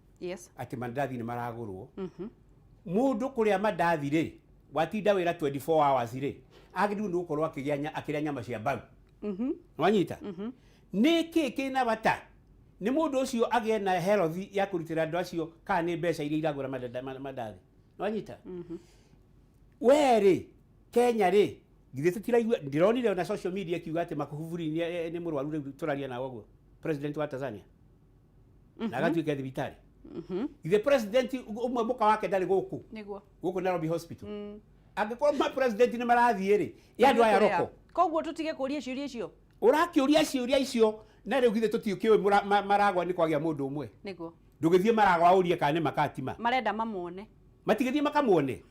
atĩ mandathi nĩ maragũrwo. Mũndũ kũrĩa mandathi rĩ, watinda wĩra 24 hours rĩ, agĩrĩirwo nĩ gũkorwo akĩrĩa nyama cia mbaru. Nwanyita? Nĩ kĩ kĩna bata nĩ mũndũ ũcio agĩe na health ya kũrutĩra andũ acio, kana nĩ mbeca iria iragũra mandathi? Nwanyita? We rĩ, Kenya rĩ, githĩ tũtiraigua, ndĩronire ona social media ikiuga atĩ Magufuli nĩ mũrwaru rĩu tũraria nawe ũguo, president wa Tanzania, na agatuĩka thibitarĩ. Ithe president ũmwe mũka wake ndarĩ gũkũ. Niguo. Gũkũ Nairobi Hospital. Angĩkorwo ma president nĩ marathiĩ rĩ, ĩ andũ aya roko. Koguo tutige kũria ciũria icio. Ũrakĩũria ciũria icio na rĩu githĩ tũtiũkĩũĩ Maragwa nĩ kwagĩa mũndũ ũmwe. Niguo. Ndũgĩthiĩ Maragwa ũrie kana nĩ makatima. Marenda mamuone. Matigĩthiĩ makamuone.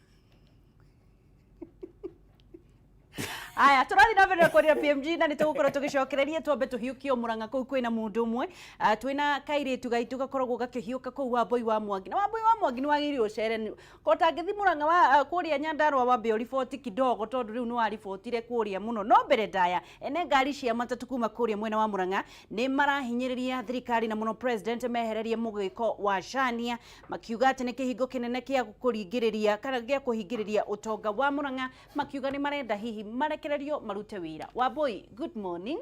Aya, tũrathiĩ na mbere na kwaria PMG na nĩ tũgũkorwo tũgĩcokereria twambe tũhiũkie Murang'a kũu kwĩna mũndũ ũmwe. Twĩna kairĩtu gaitũ gakoragwo gakĩhiũka kũu Wambui wa Mwangi. Na Wambui wa Mwangi nĩ wagĩrĩire ũcere. Ko tangĩthiĩ Murang'a wa kũrĩa Nyandarua wambe ũriboti kidogo tondũ rĩu nĩ waribotire kũrĩa mũno. No mbere ndaya, ene ngari cia matatũ kuma kũrĩa mwena wa Murang'a nĩ marahinyĩrĩria thirikari na mũno president mehererie mũgĩko wa Shania, makiuga atĩ nĩ kĩhingo kĩnene kĩa kũringĩrĩria kana gĩa kũhingĩrĩria ũtonga wa Murang'a, makiuga nĩ marenda hihi marekererio marute wĩra. Wambui, good morning.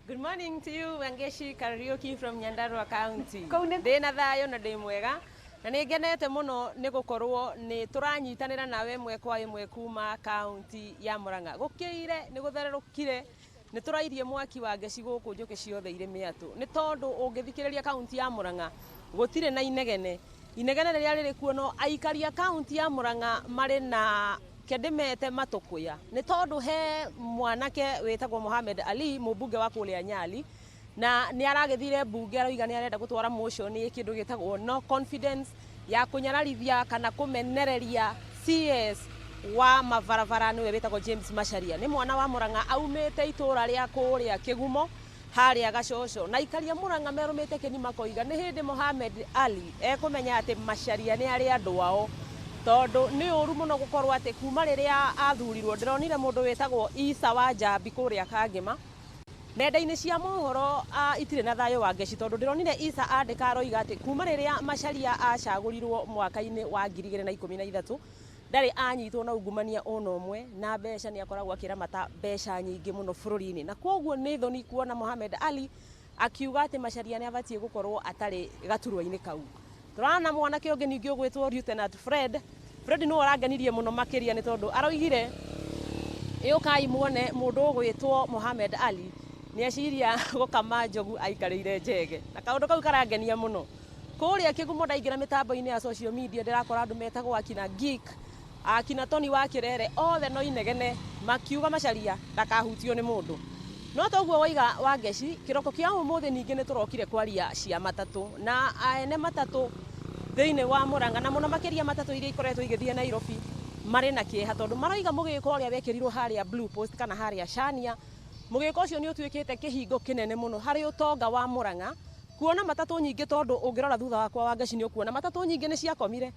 Good morning to you, Wangeshi Kariuki from Nyandarua County. Kũu nĩ- Ndĩ na thayũ na ndĩ mwega na nĩ ngenete mũno nĩ gũkorwo nĩ tũranyitanĩra nawe ĩmwe kwa ĩmwe kuma kaunti ya Murang'a. Gũkĩire nĩ gũthererũkire, nĩ tũrairie mwaki wa ngeci gũkũ njũkĩ ciothe irĩ mĩatũ, nĩ tondũ ũngĩthikĩrĩria kaunti ya Murang'a gũtirĩ na inegene. Inegene rĩrĩa rĩrĩ kuo no aikari a kaunti ya Murang'a marĩ na kendimete matũkũya, nĩ tondũ he mwanake wĩtagwo Mohamed Ali, mũmbunge wa kũrĩa Nyali, na nĩ aragĩthire mbunge aroiga nĩ arenda gũtwara motion kĩndũ gĩtagwo no confidence ya kũnyararithia kana kũmenereria CS wa mabarabara nĩwe wĩtagwo James Macharia. Nĩ mwana wa Murang'a aumĩte itũra rĩa kũrĩa Kĩgumo harĩa Gacoco, na aikari a Murang'a merũmĩte kĩni makoiga nĩ hĩndĩ Mohamed Ali ekũmenya atĩ Macharia nĩ arĩ andũ ao, tondũ nĩ ũru mũno gũkorwo atĩ kuma rĩrĩa athurirwo ndĩronire mũndũ wĩtagwo Isa wa Njambi kũrĩa Kangĩma nenda-inĩ cia mohoro itirĩ na thayũ wa ngeci, tondũ ndĩronire Isa andĩka aroiga atĩ kuma rĩrĩa Macharia acagũrirwo mwaka-inĩ wa 2013 ndarĩ anyitwo na ungumania ona ũmwe, na mbeca nĩ akoragwo akĩramata mbeca nyingĩ mũno bũrũri-inĩ, na koguo nĩ thoni kuona Mohamed Ali akiuga atĩ Macharia nĩ abatiĩ gũkorwo atarĩ gaturwa-inĩ kau. Tũrona mwanake ũngĩ ningĩ ũgwĩtwo Lieutenant Fred. Fred nĩwe ũrangenirie mũno makĩria nĩ tondũ aroigire ĩũkai muone mũndũ ũgwĩtwo Mohamed Ali nĩ eciria gũkama njogu aikarĩire njege, na kaũndũ kau karangenia mũno. Kũrĩa Kĩgumo ndaingĩra mĩtambo-inĩ ya social media ndĩrakora andũ metagwo akina Geek, akina Tony wa Kĩrere, othe no inegene makiuga Macharia ndakahutio nĩ mũndũ. No toguo waiga wa ngeci, kĩroko kĩa ũmũthĩ ningĩ nĩ tũrokire kwaria cia matatũ na ene matatũ thĩinĩ wa Murang'a, na mũno makĩria matatũ iria ikoretwo igĩthiĩ Nairobi marĩ na kĩeha tondũ maroiga mũgĩko ũrĩa wekĩrirwo harĩa Blue Post kana harĩa Shania, mũgĩko ũcio nĩ ũtuĩkĩte kĩhingo kĩnene mũno harĩ ũtonga wa Murang'a, kuona matatũ nyingĩ, tondũ ũngĩrora thutha wakwa wa ngeci nĩ ũkuona matatũ nyingĩ nĩ ciakomire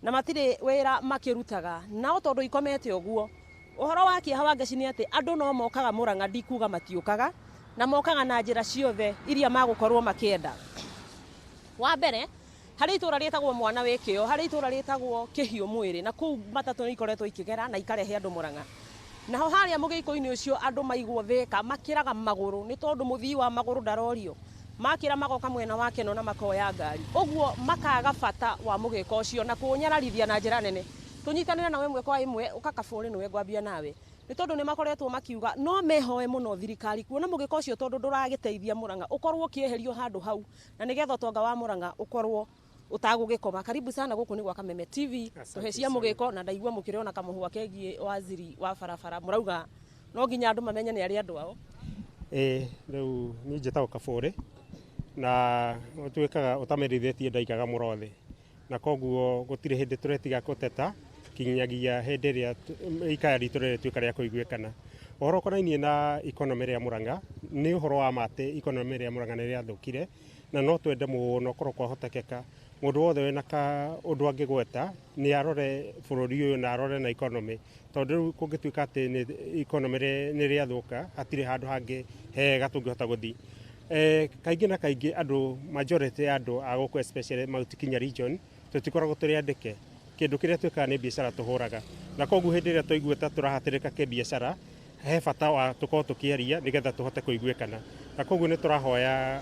na matirĩ wĩra makĩrutaga, nao tondũ ikomete ũguo. Ũhoro wa kĩeha wa ngeci nĩ atĩ andũ no mokaga Murang'a, ndikuga matiũkaga, na mokaga na njĩra ciothe iria magũkorwo makĩenda. Wa mbere, harĩ itũra rĩtagwo Mwana wĩ Kĩo, harĩ itũra rĩtagwo Kĩhiũ Mwĩrĩ, na kũu matatũ nĩ ikoretwo ikĩgera na ikarehe andũ Murang'a. Naho harĩa mũgĩko-inĩ ũcio andũ maigwo Thĩka makĩraga magũrũ nĩ tondũ mũthii wa magũrũ ndarorio, makĩra magoka mwena wa Keno na makoya ngari, ũguo makaga bata wa mũgĩko ũcio na kũũnyararithia na njĩra nene. Tũnyitanĩre nawe ĩmwe kwa ĩmwe, ũka Kabũrĩ nĩwe ngwambia nawe, nĩ tondũ nĩ makoretwo makiuga no mehoe mũno thirikari kuona mũgĩko ũcio tondũ ndũragĩteithia Murang'a ũkorwo ũkĩeherio handũ hau, na nĩgetha ũtonga wa Murang'a ũkorwo ũtagũgĩkoma. Karibu sana gũkũ nĩ gwa Kameme TV, tũhe cia mũgĩko, na ndaigua mũkĩrĩ ona kamũhwa kegiĩ waziri wa barabara, mũrauga no nginya andũ mamenye nĩ arĩa andũ ao. Rĩu niĩ njĩtagwo Kabũrĩ na ũtuĩkaga ũtamerithĩtie ndaigaga mũrothe, na koguo gũtirĩ hĩndĩ tũretiga gũteta kinyagia hĩndĩ ĩrĩa ikaya ritũ rĩrĩtuĩka rĩa kũiguĩkana. Ũhoro ũkonainie na economy rĩa Murang'a nĩ ũhoro wa ma atĩ economy rĩa Murang'a nĩ rĩathũkire, na no twende mũno korwo kwahotekeka mũndũ wothe wĩna ka ũndũ angĩgweta nĩ arore bũrũri ũyũ na arore na economy, tondũ rĩu kũngĩtuĩka atĩ nĩ economy nĩ rĩathũka hatirĩ handũ hangĩ hega tũngĩhota gũthiĩ. Kaingĩ na kaingĩ andũ majority ya andũ a gũkũ especially Mount Kenya region tũtikoragwo tũrĩ andĩke, kĩndũ kĩrĩa twĩkaga nĩ biacara tũhũraga, na koguo hĩndĩ ĩrĩa twaigua ta tũrahatĩrĩka kĩbiacara he bata wa tũkorwo tũkĩaria nĩgetha tũhote kũiguĩkana, na koguo nĩ tũrahoya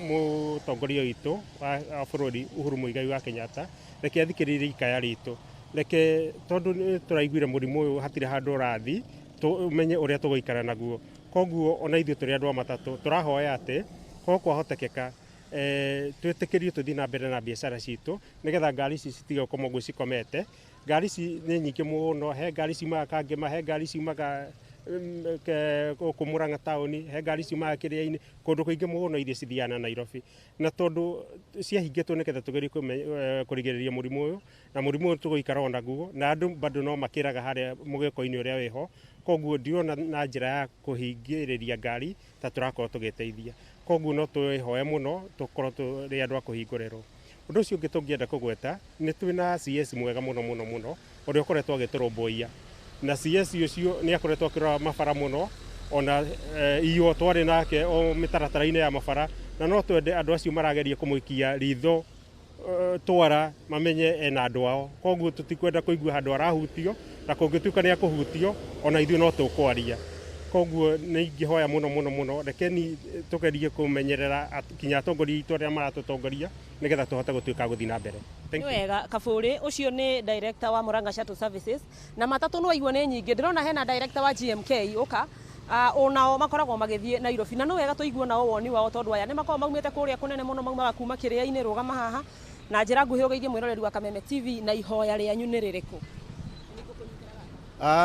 mũtongoria witũ wa bũrũri Uhuru Muigai wa Kenyatta reke athikĩrĩrie ikaya ritũ, reke tondũ nĩ tũraiguire mũrimũ ũyũ hatirĩ handũ ũrathiĩ tũmenye ũrĩa tũgũikara naguo, koguo ona ithuĩ tũrĩ andũ a matatũ tũrahoya atĩ korwo kwahotekeka Twĩtĩkĩrio tũthiĩ na mbere na biacara citũ nĩgetha ngari ici citige gũkoma ũguo cikomete. Ngari ici nĩ nyingĩ mũno, he ngari ciumaga Kangema, he ngari ciumaga gũkũ Murang'a taũni, he ngari ciumaga Kĩrĩa-inĩ, kũndũ kũingĩ mũno iria cithiaga na Nairobi. Na tondũ ciahingĩtwo nĩgetha tũgerie kũrigĩrĩria mũrimũ ũyũ, na mũrimũ ũyũ tũgũikara o naguo, na andũ bado no makĩraga harĩa mũgĩko-inĩ ũrĩa wĩho. Koguo ndirona na njĩra ya kũhingĩrĩria ngari ta tũrakorwo tũgĩteithia. Koguo no twĩhoe mũno tũkorwo tũrĩ andũ a kũhingũrĩrwo. Ũndũ ũcio ũngĩ tũngĩenda kũgweta nĩ twĩna CS mwega mũno mũno mũno ũrĩa ũkoretwo agĩtũrũmbũiya. Na CS ũcio nĩ akoretwo akĩrora mabara mũno, ona iyo twarĩ nake o mĩtaratara-inĩ ya mabara, na no twende andũ acio marageria kũmũikia ritho twara mamenye ena andũ ao. Koguo tũtikwenda kũigua handũ arahutio, na kũngĩtuĩka nĩ akũhutio ona ithuĩ no tũkwaria. Koguo nĩ ingĩhoya mũno mũno mũno, rekeni tũgerie kũmenyerera kinya atongoria aitũ arĩa maratũtongoria nĩgetha tũhote gũtuĩka gũthiĩ na mbere. Nĩ wega Kaburi, ũcio nĩ director wa Murang'a Shuttle Services, na matatũ no aigua nĩ nyingĩ. Ndĩrona hena director wa GMK ũka onao makoragwo magĩthiĩ Nairobi, na no wega tũigue nao woni wao tondũ aya nĩ makoragwo maumĩte kũrĩa kũnene mũno, maumaga kuma Kĩrĩa-inĩ. Rũgama haha na njĩra nguhĩ ũgeithie mwĩroreri wa Kameme TV, na ihoya rĩanyu nĩ rĩrĩkũ?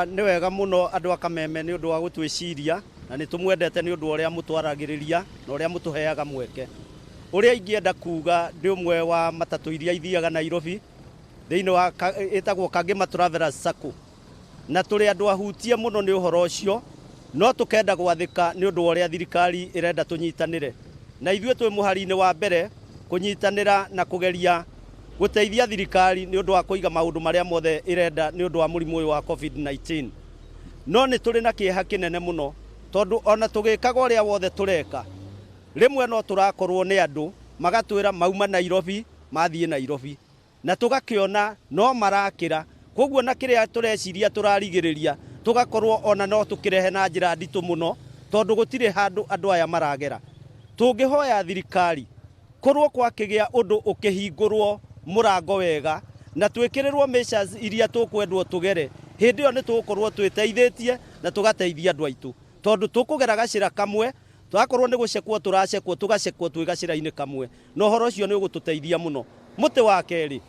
Nĩ wega mũno andũ a Kameme nĩ ũndũ wa gũtwĩciria, na nĩ tũmwendete nĩ ũndũ wa ũrĩa mũtwaragĩrĩria na ũrĩa mũtũheaga mweke. Ũrĩa ingĩenda kuga ndĩ ũmwe wa matatũ iria ithiaga Nairobi thĩinĩ wa ĩtagwo Kangema Travelers Sacco, na tũrĩ andũ ahutie mũno nĩ ũhoro ũcio, no tũkenda gwathĩka nĩ ũndũ wa ũrĩa thirikari ĩrenda tũnyitanĩre. Na ithuĩ twĩ mũhari-inĩ wa mbere kũnyitanĩra na kũgeria gũteithia thirikari nĩ ũndũ wa kũiga maũndũ marĩa mothe ĩrenda nĩ ũndũ wa mũrimũ ũyũ wa COVID-19. No nĩ tũrĩ na kĩeha kĩnene mũno tondũ ona tũgĩkaga ũrĩa wothe tũreka, rĩmwe no tũrakorwo nĩ andũ magatwĩra mauma Nairobi mathiĩ Nairobi, na tũgakĩona no marakĩra. Koguo na kĩrĩa tũreciria tũrarigĩrĩria tũgakorwo ona no tũkĩrehe na njĩra nditũ mũno tondũ gũtirĩ handũ andũ aya maragera. Tũngĩhoya thirikari korwo kwakĩgĩa ũndũ ũkĩhingũrwo mũrango wega na twĩkĩrĩrwo measures iria tũkwendwo tũgere, hĩndĩ ĩyo nĩ tũgũkorwo twĩteithĩtie na tũgateithia andũ aitũ, tondũ tũkũgera gacĩra kamwe, twakorwo nĩ gũcekwo tũracekwo tũgacekwo twĩ gacĩra-inĩ kamwe, na ũhoro ũcio nĩ ũgũtũteithia mũno. Mũtĩ wa kerĩ,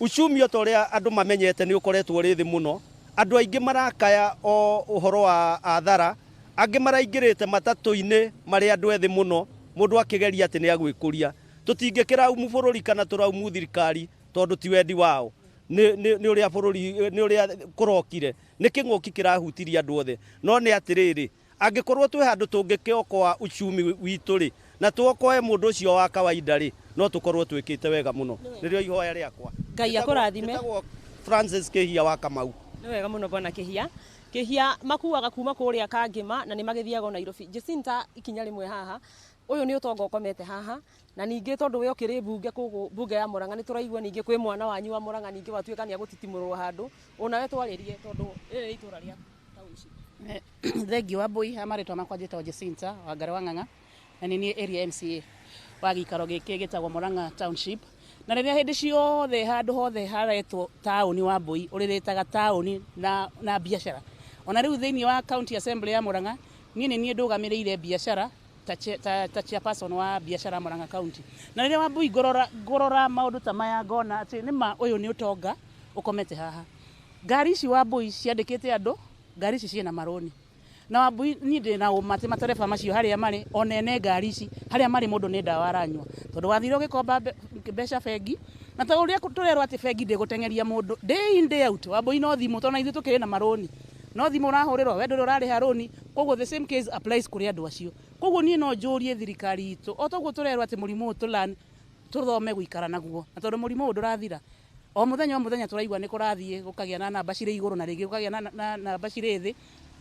uchumi o ta ũrĩa andũ mamenyete nĩ ũkoretwo ũrĩ thĩ mũno. Andũ aingĩ marakaya o ũhoro wa athara, angĩ maraingĩrĩte matatũ-inĩ marĩ andũ ethĩ mũno, mũndũ akĩgeria atĩ nĩ agwĩkũria. Tũtingĩkĩraumu bũrũri kana tũraumu thirikari tondũ ti wendi wao, nĩ ũrĩa bũrũri, nĩ ũrĩa kũrokire, nĩ kĩng'ũki kĩrahutirie andũ othe. No nĩ atĩrĩrĩ, angĩkorwo twĩ handũ tũngĩkĩokoa uchumi witũ rĩ, na tuokoe mũndũ ũcio wa kawaida rĩ, no tũkorwo twĩkĩte wega mũno. Nĩrĩo ihoya rĩakwa. Ngai akũrathime. Francis Kĩhia wa Kamau. Nĩ wega mũno bwana Kĩhia. Kĩhia makuaga kuma kũrĩa Kangema na nĩ magĩthiaga Nairobi. Jacinta, ikinya rĩmwe haha, ũyũ nĩ ũtonga ũkomete haha, na ningĩ tondũ we ũkĩrĩ mbunge kũgũ mbunge ya Murang'a, nĩ tũraigua ningĩ kwĩ mwana wanyu wa Murang'a ningĩ watuĩka nĩ agũtitimũrwo handũ, onawe twarĩrie tondũ rĩrĩ nĩ itũra rĩa township. Thengiũ wa Mbui, ha marĩtwa makwa njĩtagwo Jacinta Wangari wa Ng'ang'a, na nĩ niĩ area MCA wa gĩikaro gĩkĩ gĩtagwo Murang'a Township. Na rĩrĩa hĩndĩ ciothe handũ hothe haretwo taũni wa Mbui, ũrĩrĩtaga taũni na biacara. Ona rĩu thĩinĩ wa County Assembly ya Murang'a, niĩ nĩ niĩ ndũgamĩrĩire biacara ta chairperson wa biacara Murang'a County. Na rĩrĩa wa Mbui ngorora maũndũ ta maya ngona atĩ nĩ ma ũyũ nĩ ũtonga ũkomete haha. Ngari ici wa Mbui ciandĩkĩte andũ, ngari ici ciĩna marũni. Na wa Mbui niĩ ndĩ na ũma atĩ matereba macio harĩa marĩ, ona ene ngari ici harĩa marĩ mũndũ nĩ ndawa aranyua. Tondũ wathire ũgĩkomba mbeca bengi, na ta ũrĩa tũrerwo atĩ bengi ndĩgũteng'eria mũndũ day in day out. Wa Mbui no thimũ, tondũ na ithuĩ tũkĩrĩ na marũni, no thimũ ũrahũrĩrwo, we ndũrĩ ũrarĩha rũni. Koguo the same case applies kũrĩ andũ acio. Koguo niĩ no njũrie thirikari itũ, o toguo tũrerwo atĩ mũrimũ ũyũ tũlan tũthome gũikara naguo, na tondũ mũrimũ ũyũ ndũrathira, o mũthenya o mũthenya tũraigua nĩ kũrathiĩ gũkagĩa na namba cirĩ igũrũ na rĩngĩ gũkagĩa na namba cirĩ thĩ.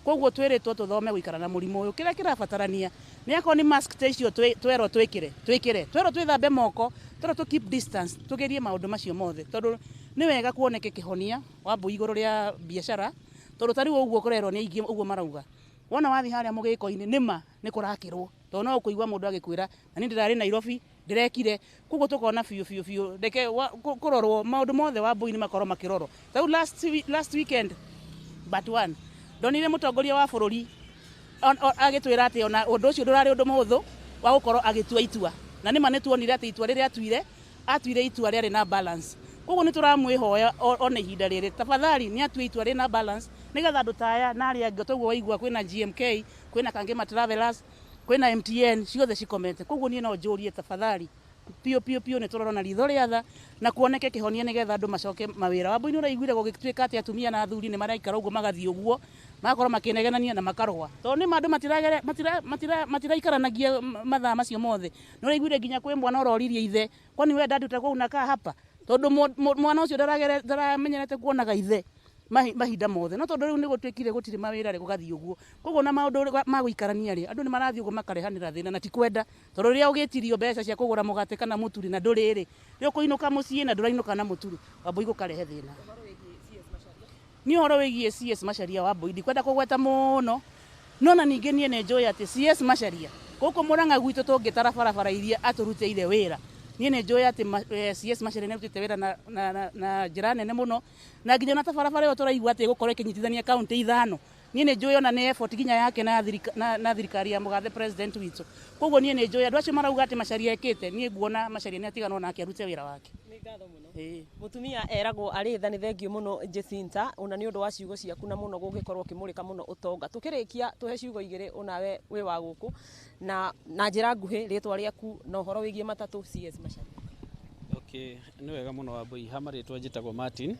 Koguo twĩrĩtwo tũthome gũikara na mũrimũ ũyũ. Kĩrĩa kĩrabatarania nĩ akorwo nĩ mask ta icio twerwo twĩkĩre, twĩkĩre, twerwo twĩthambe moko, twerwo tũ keep distance, tũgerie maũndũ macio mothe, tondũ nĩ wega kuoneke kĩhonia wa Mbui igũrũ rĩa biacara, tondũ ta rĩu ũguo kũrerwo nĩ aingĩ ũguo marauga. Wona wathiĩ harĩa mũgĩko-inĩ nĩ ma nĩ kũrakĩrwo, tondũ no ũkũigua mũndũ agĩkwĩra na niĩ ndĩrarĩ Nairobi ndĩrekire. Koguo tũkona biũ biũ biũ reke kũrorwo maũndũ mothe wa Mbui nĩ makorwo makĩrorwo. Ta rĩu last weekend but one ndonire mũtongoria wa bũrũri agĩtwĩra atĩ ona ũndũ ũcio ndũrarĩ ũndũ mũhũthũ wa gũkorwo agĩtua itua. Na nĩma nĩ tuonire atĩ itua rĩrĩa atuire, atuire itua rĩarĩ na balance. Koguo nĩ tũramwĩhoya ona ihinda rĩrĩ, tafadhali nĩ atue itua rĩna balance nĩgetha andũ ta aya na arĩa angĩ, toguo waigua kwĩna GMK, kwĩna Kangema Travelers, kwĩna MTN, ciothe cikomete. Koguo niĩ no njũrie tafadhali piũ piũ piũ nĩ tũrorwo na ritho rĩa tha na kuoneke kĩhonia nĩgetha andũ macoke mawĩra. Wambui nĩ ũraiguire gũgĩtuĩka atĩ atumia na athuri nĩ maraikara ũguo magathiĩ ũguo, magakorwo makĩnegenania na makarũa, tondũ nĩ ma andũ matiraikaranagia mathaa macio mothe. Nĩ ũraiguire nginya kwĩ mwana ũroririe ithe, kwani we dadi utakuwa unakaa hapa? Tondũ mwana ũcio ndaramenyerete kuonaga ithe mahinda mothe, no tondũ rĩu nĩ gũtuĩkire gũtirĩ mawĩra rĩ, gũgathiĩ ũguo. Koguo na maũndũ ma gũikarania rĩ, andũ nĩ marathiĩ ũguo makarehanĩra thĩna na ti kwenda, tondũ rĩrĩa ũgĩtirio mbeca cia kũgũra mũgate kana mũtu rĩ, na ndũrĩ rĩ, rĩ ũkũinũka mũciĩ na ndũrainũka na mũtu rĩ, Wambui gũkarehe thĩna. Niĩ ũhoro wĩgiĩ CS Macharia, Wambui, ndikwenda kũgweta mũno, no na ningĩ niĩ nĩ njũĩ atĩ CS Macharia gũkũ Murang'a gwitũ tũngĩtara barabara iria atũrutĩire wĩra, niĩ nĩ njũĩ atĩ CS Macharia nĩ arutĩte wĩra na njĩra nene mũno, na nginya ona ta barabara ĩyo tũraigua atĩ ĩgũkorwo ĩkĩnyitithania kaunti 5, niĩ nĩ njũĩ ona nĩ effort nginya yake na thirikari ya mũgathe president witũ. Koguo niĩ nĩ njũĩ andũ acio marauga atĩ Macharia ekĩte, niĩ nguona Macharia nĩ atiganwo nake arute wĩra wake. Nĩ ngatho mũno. Mũtumia eragwo arĩ tha. Nĩ thengio mũno Jacinta, ona nĩ ũndũ wa ciugo ciaku na mũno gũgĩkorwo ũkĩmũrĩka mũno ũtonga. Tũkĩrĩkia, tũhe ciugo igĩrĩ onawe wĩ wa gũkũ na njĩra nguhĩ, rĩtwa rĩaku na ũhoro wĩgiĩ matatũ, CS Macharia. Okay, nĩ wega mũno Wambui. Ha marĩtwa njĩtagwo Martin,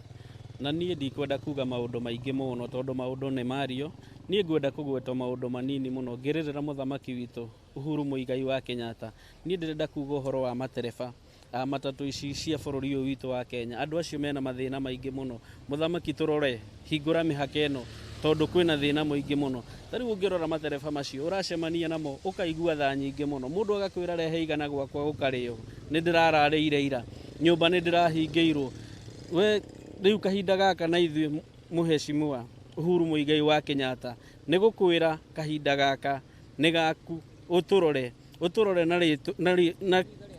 na niĩ ndikwenda kuga maũndũ maingĩ mũno tondũ maũndũ nĩ mario. Niĩ ngwenda kũgweta maũndũ manini mũno ngĩrĩrĩra mũthamaki witũ Uhuru Muigai wa Kenyatta. Niĩ ndĩrenda kuga ũhoro wa matereba a matatũ ici cia bũrũri ũyũ witũ wa Kenya. Andũ acio mena mathĩna maingĩ mũno. Mũthamaki, tũrore, hingũra mĩhaka ĩno tondũ kwĩna thĩna mũingĩ mũno. Ta rĩu ũngĩrora matereba macio ũracemania namo, ũkaigua tha nyingĩ mũno. Mũndũ agakwĩra, "Rehe 100 gwakwa gũkarĩo, nĩ ndĩrararĩire ira, nyũmba nĩ ndĩrahingĩirwo." We rĩu kahinda gaka na ithuĩ, mũheshimiwa Uhuru Muigai wa Kenyatta, nĩ gũkwĩra kahinda gaka nĩ gaku, ũtũrore, ũtũrore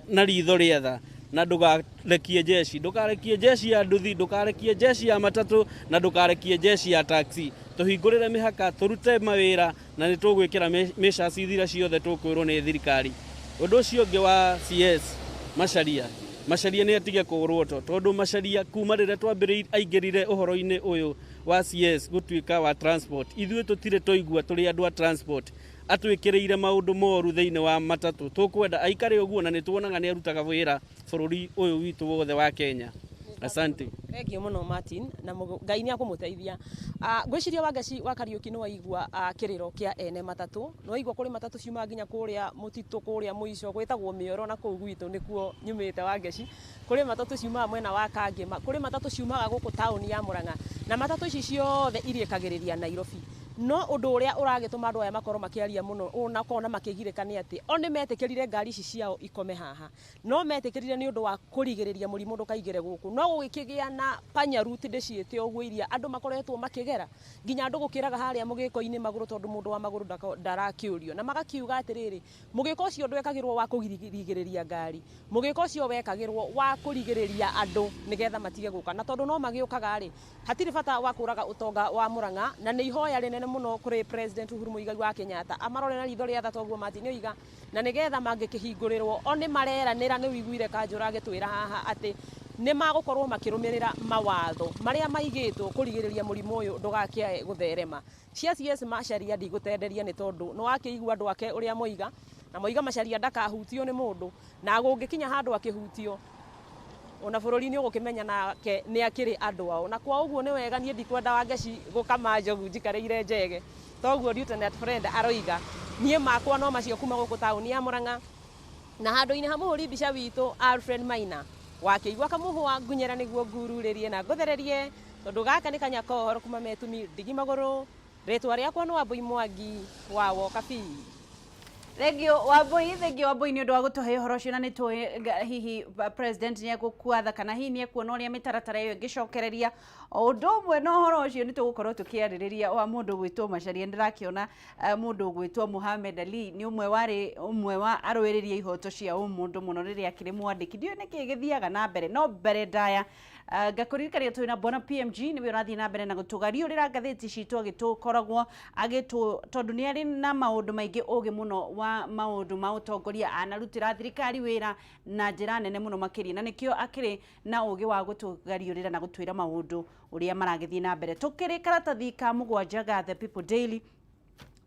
na ritho rĩa tha, na ndũkarekie jeshi, ndũkarekie jeshi ya nduthi, ndũkarekie jeshi ya matatũ, na ndũkarekie jeshi ya taxi. Tũhingũrĩre mĩhaka, tũrute mawĩra, na nĩ tũgwĩkĩra measures iria ciothe tũkwĩrwo nĩ thirikari. Ũndũ ũcio ũngĩ wa CS Macharia, Macharia nĩ atige kũrwo to tondũ Macharia kuma rĩrĩa twambĩrĩirie aingĩrire ũhoro-inĩ ũyũ wa CS gũtuĩka wa transport, ithuĩ tũtirĩ twaigua tũrĩ andũ a transport atwĩkĩrĩire maũndũ moru thĩinĩ wa matatũ. Tũkwenda aikare ũguo, na nĩ tuonaga nĩ arutaga wĩra bũrũri ũyũ witũ wothe wa Kenya. Asante. Thengio mũno Martin, na Ngai nĩ akũmũteithia. Ngwĩciria Wangeci wa Kariũki nĩ waigua kĩrĩro kĩa ene matatũ. Nĩ waigua kũrĩ matatũ ciumaga nginya kũrĩa mũtitũ, kũrĩa mũico gwĩtagwo Mĩoro, na kũu gwitũ nĩkuo nyumĩte, Wangeci. Kũrĩ matatũ ciumaga mwena wa Kangema, kũrĩ matatũ ciumaga gũkũ taũni ya Murang'a, na matatũ ici ciothe irĩkagĩrĩria Nairobi. No ũndũ ũrĩa ũragĩtũma andũ aya makorwo makĩaria mũno na ũkona makĩgirĩka nĩ atĩ o nĩ metĩkĩrire ngari ici ciao ikome haha, no metĩkĩrire nĩ ũndũ wa kũrigĩrĩria mũrimũ ndũkaingĩre gũkũ, no gũgĩkĩgĩa na panya route, ndĩciĩte ũguo, iria andũ makoretwo makĩgera, nginya andũ gũkĩraga harĩa mũgĩko-inĩ magũrũ, tondũ mũndũ wa magũrũ ndarakĩũrio. Na magakiuga atĩrĩrĩ, mũgĩko ũcio ndwekagĩrwo wa kũrigĩrĩria ngari, mũgĩko ũcio wekagĩrwo wa kũrigĩrĩria andũ nĩgetha matige gũka, na tondũ no magĩũkaga rĩ, hatirĩ bata wa kũraga ũtonga wa Murang'a. Na nĩ ihoya rĩnene mũno kũrĩ President Uhuru Muigai wa Kenyatta amarore na ritho rĩa tha, toguo Martin oiga, na nĩgetha mangĩkĩhingũrĩrwo o nĩ mareranĩra. Nĩ wiguire kanjũra agĩtwĩra haha atĩ nĩ magũkorwo makĩrũmĩrĩra mawatho marĩa maigĩtwo kũrigĩrĩria mũrimũ ũyũ ndũgakĩae gũtherema. Cia CS Macharia ndigũtenderia, nĩ tondũ nĩ wakĩigua andũ ake ũrĩa moiga, na moiga Macharia ndakahutio nĩ mũndũ, na gũngĩkinya handũ akĩhutio ona bũrũri nĩ ũgũkĩmenya nake nĩ akĩrĩ andũ ao. Na kwa ũguo nĩ wega, niĩ ndikwenda Wangeci gũkama njogu njikarĩire njege, toguo Lieutenant Fred aroiga. Niĩ makwa no macio kuma gũkũ taũni ya Murang'a, na handũ-inĩ ha mũhũri mbica witũ Alfred Maina wakĩigua kamũhũa ngunyĩra nĩguo ngururĩrie na ngũthererie, tondũ gaka nĩ kanyaka ũhoro kuma metumi ndigi magũrũ. Rĩtwa rĩakwa nĩ Wambui Mwangi wa Wokabi. Thengio Wambui, thengio Wambui nĩ ũndũ wa gũtũhe ũhoro ũcio, na nĩ tũĩ hihi president nĩ egũkuatha kana hihi nĩ ekuona ũrĩa mĩtaratara ĩyo ĩngĩcokereria. O ũndũ ũmwe na ũhoro ũcio nĩ tũgũkorwo tũkĩarĩrĩria wa mũndũ ũgwĩtwo Macharia. Ndĩrakĩona mũndũ ũgwĩtwo Mohamed Ali nĩ ũmwe warĩ ũmwe wa arũĩrĩria ihoto cia ũmũndũ mũno rĩrĩa akĩrĩ mwandĩki. Ndiũĩ nĩkĩ gĩthiaga na mbere, no mbere ndaya Ngakũririkania twĩ na Bwana PMG nĩwe ũrathiĩ na mbere na gũtũgariũrĩra ngathĩti citũ agĩtũkoragwo agĩtũ tondũ nĩ arĩ na maũndũ maingĩ ũgĩ mũno wa maũndũ ma ũtongoria, anarutĩra thirikari wĩra na njĩra nene mũno makĩria, na nĩkĩo akĩrĩ na ũgĩ wa gũtũgariũrĩra na gũtwĩra maũndũ ũrĩa maragĩthiĩ na mbere. Tũkĩrĩ karatathi ka mũgwanja ga The People Daily,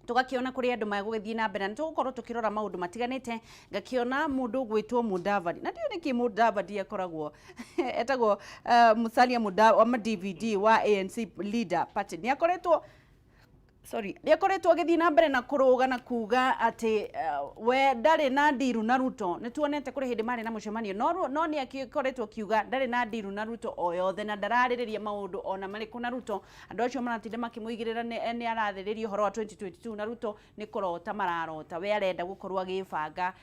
tugakiona kuri andu magũgĩthiĩ na mbere na tũgũkorwo tũkĩrora maũndũ matiganĩte. Ngakiona mũndũ ũgwĩtwo Mudavadi, na ndiũĩ nĩkĩ Mudavadi akoragwo etagwo Musalia Mudavadi wa DVD wa ANC leader party. Nĩ akoretwo, sorry, nĩ akoretwo agĩthiĩ na mbere na kũrũga na kuga atĩ we ndarĩ na ndiru na Ruto. Nĩ tuonete kũrĩ hĩndĩ marĩ na mũcemanio, no nĩ akĩkoretwo akiuga ndarĩ na ndiru na Ruto o yothe na ndararĩrĩria maũndũ ona marĩkũ na Ruto. Andũ acio maratinda makĩmũigĩrĩra nĩ arathĩrĩria ũhoro wa 2022 na Ruto nĩ kũrota mararota, we arenda gũkorwo agĩbanga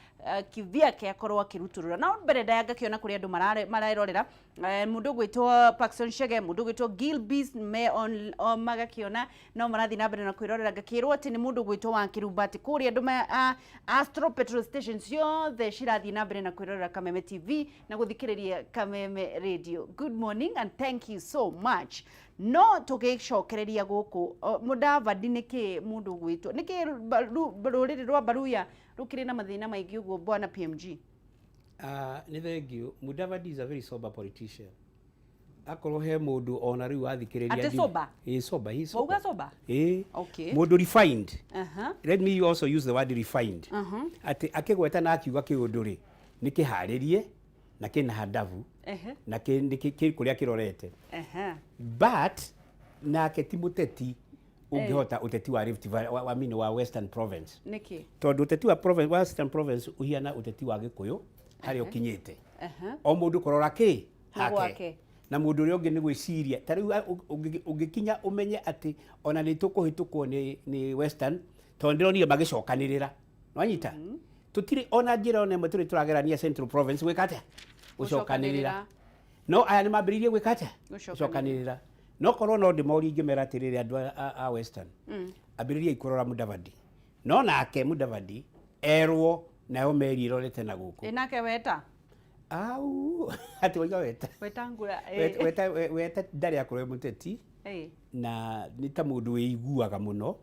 kivyake akorwo akĩrutũrũra. No mbere ndaya ngakĩona kũrĩ andũ marerorera, mũndũ ũgwĩtwo Paxson Chege, mũndũ ũgwĩtwo Gilbis me on, on magakiona no marathiĩ na mbere na kwĩrorera. Ngakĩrwo atĩ nĩ mũndũ ũgwĩtwo wa Kĩrumba atĩ kũrĩa andũ Astro petrol station ciothe cirathiĩ na mbere na kwĩrorera Kameme TV na gũthikĩrĩria Kameme Radio. Good morning and thank you so much. No tũgĩcokereria gũkũ, Mudavadi nĩkĩ mũndũ ũgwĩtwo nĩkĩ rũrĩrĩ rwa Baruya rũkĩrĩ na mathĩna maingĩ ũguo, bwana PMG? Nĩ thengiũ. Mudavadi is a very sober politician. Akorwo he mũndũ ona rĩu athikĩrĩria Atĩ sober? Ĩ, sober, he is Wauga sober. Sober? Ĩ. Okay. Mũndũ refined. Aha. Let me also use the word refined. Atĩ akĩgweta na akiuga kĩũndũ rĩ, nĩ kĩharĩrie na kĩna handabu na nĩ kĩ kũrĩa kĩrorete. But nake ti mũteti ũngĩhota ũteti wa Rift Valley, wa, mini wa Western Province. Nĩkĩ? Tondũ ũteti wa province, Western Province ũhiana ũteti wa Gĩkũyũ harĩa ũkinyĩte. O mũndũ kũrora kĩ Na hake. Gwake. Na mũndũ ũrĩa ũngĩ nĩ gwĩciria ta rĩu ũngĩkinya ũmenye atĩ ona nĩ tũkũhĩtũkwo nĩ Western, tondũ ndĩronire magĩcokanĩrĩra, nwanyita tũtirĩ ona njĩra ona ĩmwe tũrĩ tũragerania Central Province gwĩka atĩa? Gũcokanĩrĩra. No aya nĩ mambĩrĩirie gwĩka atĩa? Gũcokanĩrĩra. Gũcokanĩrĩra. No korwo no ndĩmorie, ingĩmera atĩrĩrĩ, andũ a Western, ambĩrĩriai kũrora Mudavadi. No nake Mudavadi erwo nayo meri ĩrorete na gũkũ. Ĩ nake weta? Au atĩ waiga weta? Wetangula. Weta ndarĩ akorwo e mũteti na nĩ ta mũndũ wĩiguaga mũno.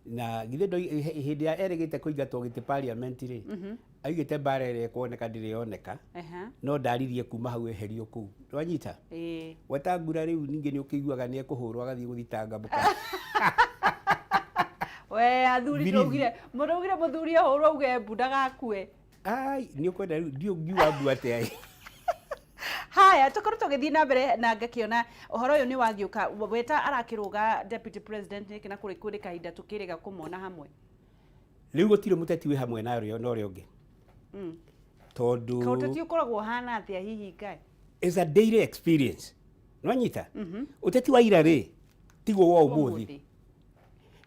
Na githĩ hĩndĩ ya erĩgĩte kũingatwo gĩtĩ parliament rĩ, aigĩte mbara ĩrĩa ĩkuoneka ndĩrĩ yoneka. No ndaririe kuma hau eherio kũu, nwanyita? Ĩ. Wetangula rĩu ningĩ nĩ ũkĩiguaga nĩ ekũhũrwo agathiĩ gũthitanga mũka. We athuri. Birithi. Tũraugire mũraugire mũthuri ahũrwo auge mbu ndagakue. Ai, nĩ ũkwenda rĩu ndiũ ngiuga mbu atĩa ĩ? Haya, tũkorwo tũgĩthiĩ na mbere na ngakĩona ũhoro ũyũ nĩ wagĩũka weta arakĩrũga deputy president nĩkĩ, na kũrĩ kwĩrĩ kahinda tũkĩrĩga kũmona hamwe. Rĩu gũtirĩ mũteti wĩ hamwe na ũrĩa na ũrĩa ũngĩ, tondũ Kaũteti ũkoragwo ũhana atĩa hihi, Ngai? Is a daily experience, nwanyita? Ũteti wa ira rĩ, tiguo wa ũmũthĩ,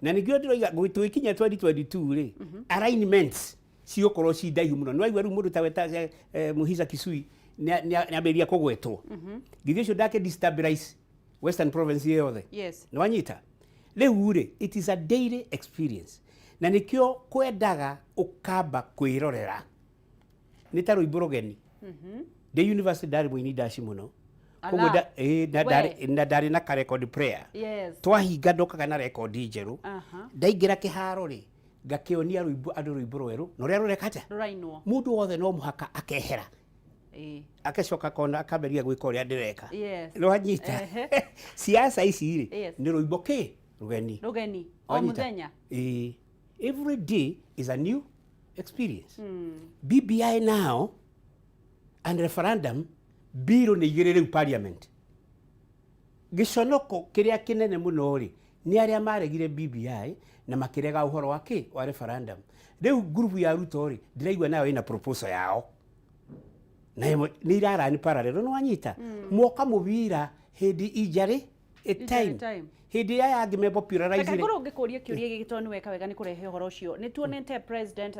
na nĩkĩo ndĩroiga tũgĩkinya 2022 rĩ, alignments cigũkorwo ci ndaihu mũno. Nĩwaigua rĩu mũndũ ta weta Muhisa Kisui nĩambĩrĩria kũgwetwo, githĩ ũcio ndake destabilize Western Province yothe? Yes. Nĩwanyita? Rĩu rĩ, it is a daily experience, na nĩkĩo kwendaga ũkamba kwĩrorera nĩ ta rwĩmbo rũgeni. Ndĩ university ndarĩ mũini ndaci mũno. Koguo Ala. na We. na ndarĩ na ka record player. Twahinga ndokaga na rekondi njerũ. Ndaingĩra kĩharo rĩ, ngakĩonia rwĩmbo andũ, rwĩmbo rwerũ na ũrĩa rũreka atĩa? Rũrainwo. Mũndũ wothe no mũhaka akehera, agacoka akona akambĩrĩria gwĩka ũrĩa ndĩreka. Nĩwanyita? Siasa ici rĩ, nĩ rwĩmbo kĩ rũgeni. Rũgeni o Wanyita? mũthenya. Ĩĩ. Every day is a new experience. BBI now and referendum bill nĩ igĩrĩ rĩu parliament. Gĩconoko kĩrĩa kĩnene mũno rĩ, nĩ arĩa maregire BBI na makĩrega ũhoro wa kĩ wa referendum. Rĩu ngurubu ya Ruto rĩ, ndĩraigua nayo ĩna proposal yao na ĩmwe nĩ irarani parallel, nĩ wanyita? Mwoka mũbira hĩndĩ injury a Injury time. Time. Hĩndĩ ĩrĩa yangĩ me popularize Reke rĩ. ngorwo ngĩkũria kĩũria gĩkĩ tondũ nĩ weka wega nĩ kũrehe ũhoro ũcio. Nĩ tuonete president,